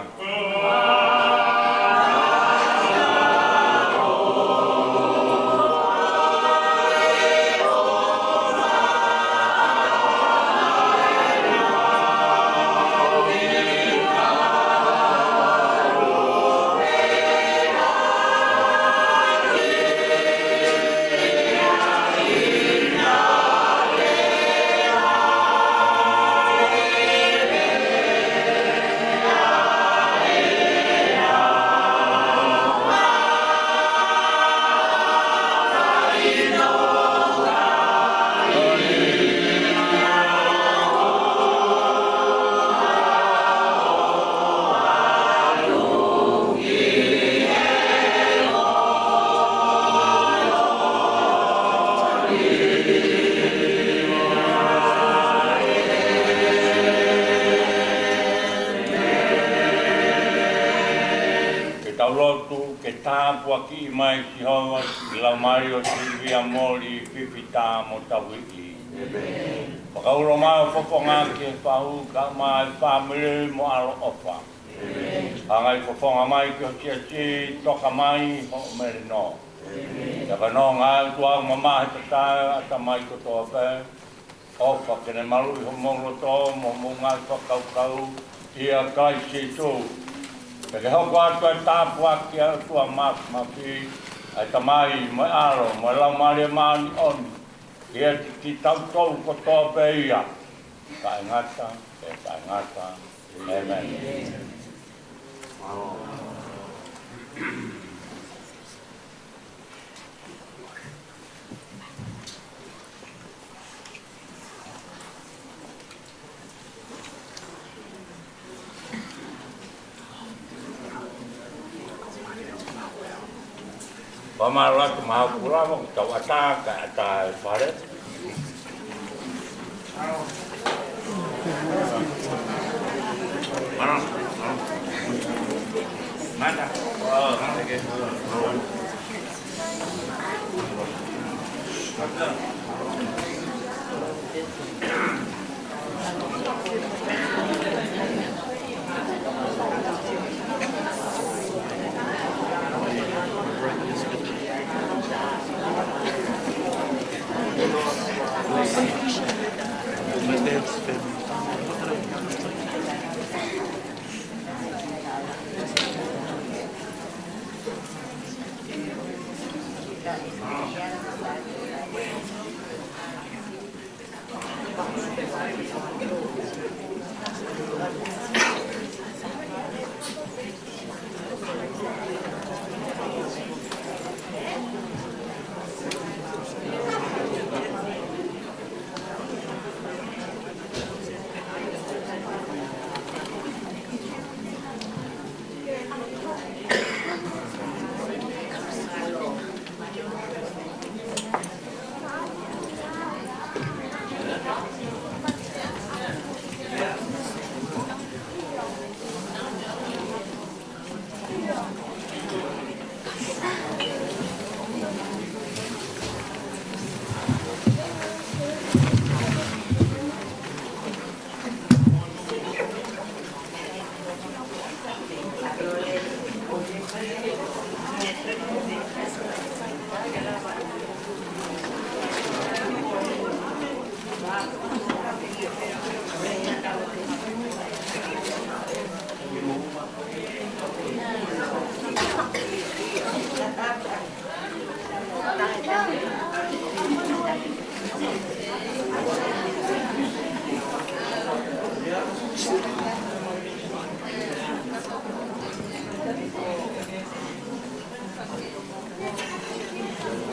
Ke tau lotu, ke tāpuakiʻi mai Sihova, ʻi he laumālie ʻo Silivia Moli Fifita mo Tauiʻi. Fakaulo mai ʻo fofonga ki he fahu, kae ʻumaʻā e fāmili mo ʻaloʻofa. Hanga ʻo fofonga mai ki ho siasi, toka mai hoʻo melino. Pea ka nonga ʻOtua ʻoku mamahi ʻa e tatae ʻa e ʻatamai kotoa pē, ʻofa ke ne maluʻi homou loto mo hoʻomou ngaahi fakakaukau ʻia Kalaisi Sīsū. Pea ke hoko atu ʻa e tāpuaki ʻa e ʻOtua Māfimafi, ʻa e Tamai mo e ʻAlo mo e Laumālie Māʻoniʻoni, ʻiate kitautolu kotoa pē ia, taʻengata pea taʻengata. ʻĒmeni. Fakamālō atu, mahalo kuo lava, kuo tau ʻatā, kae ʻatā e fale. Mata.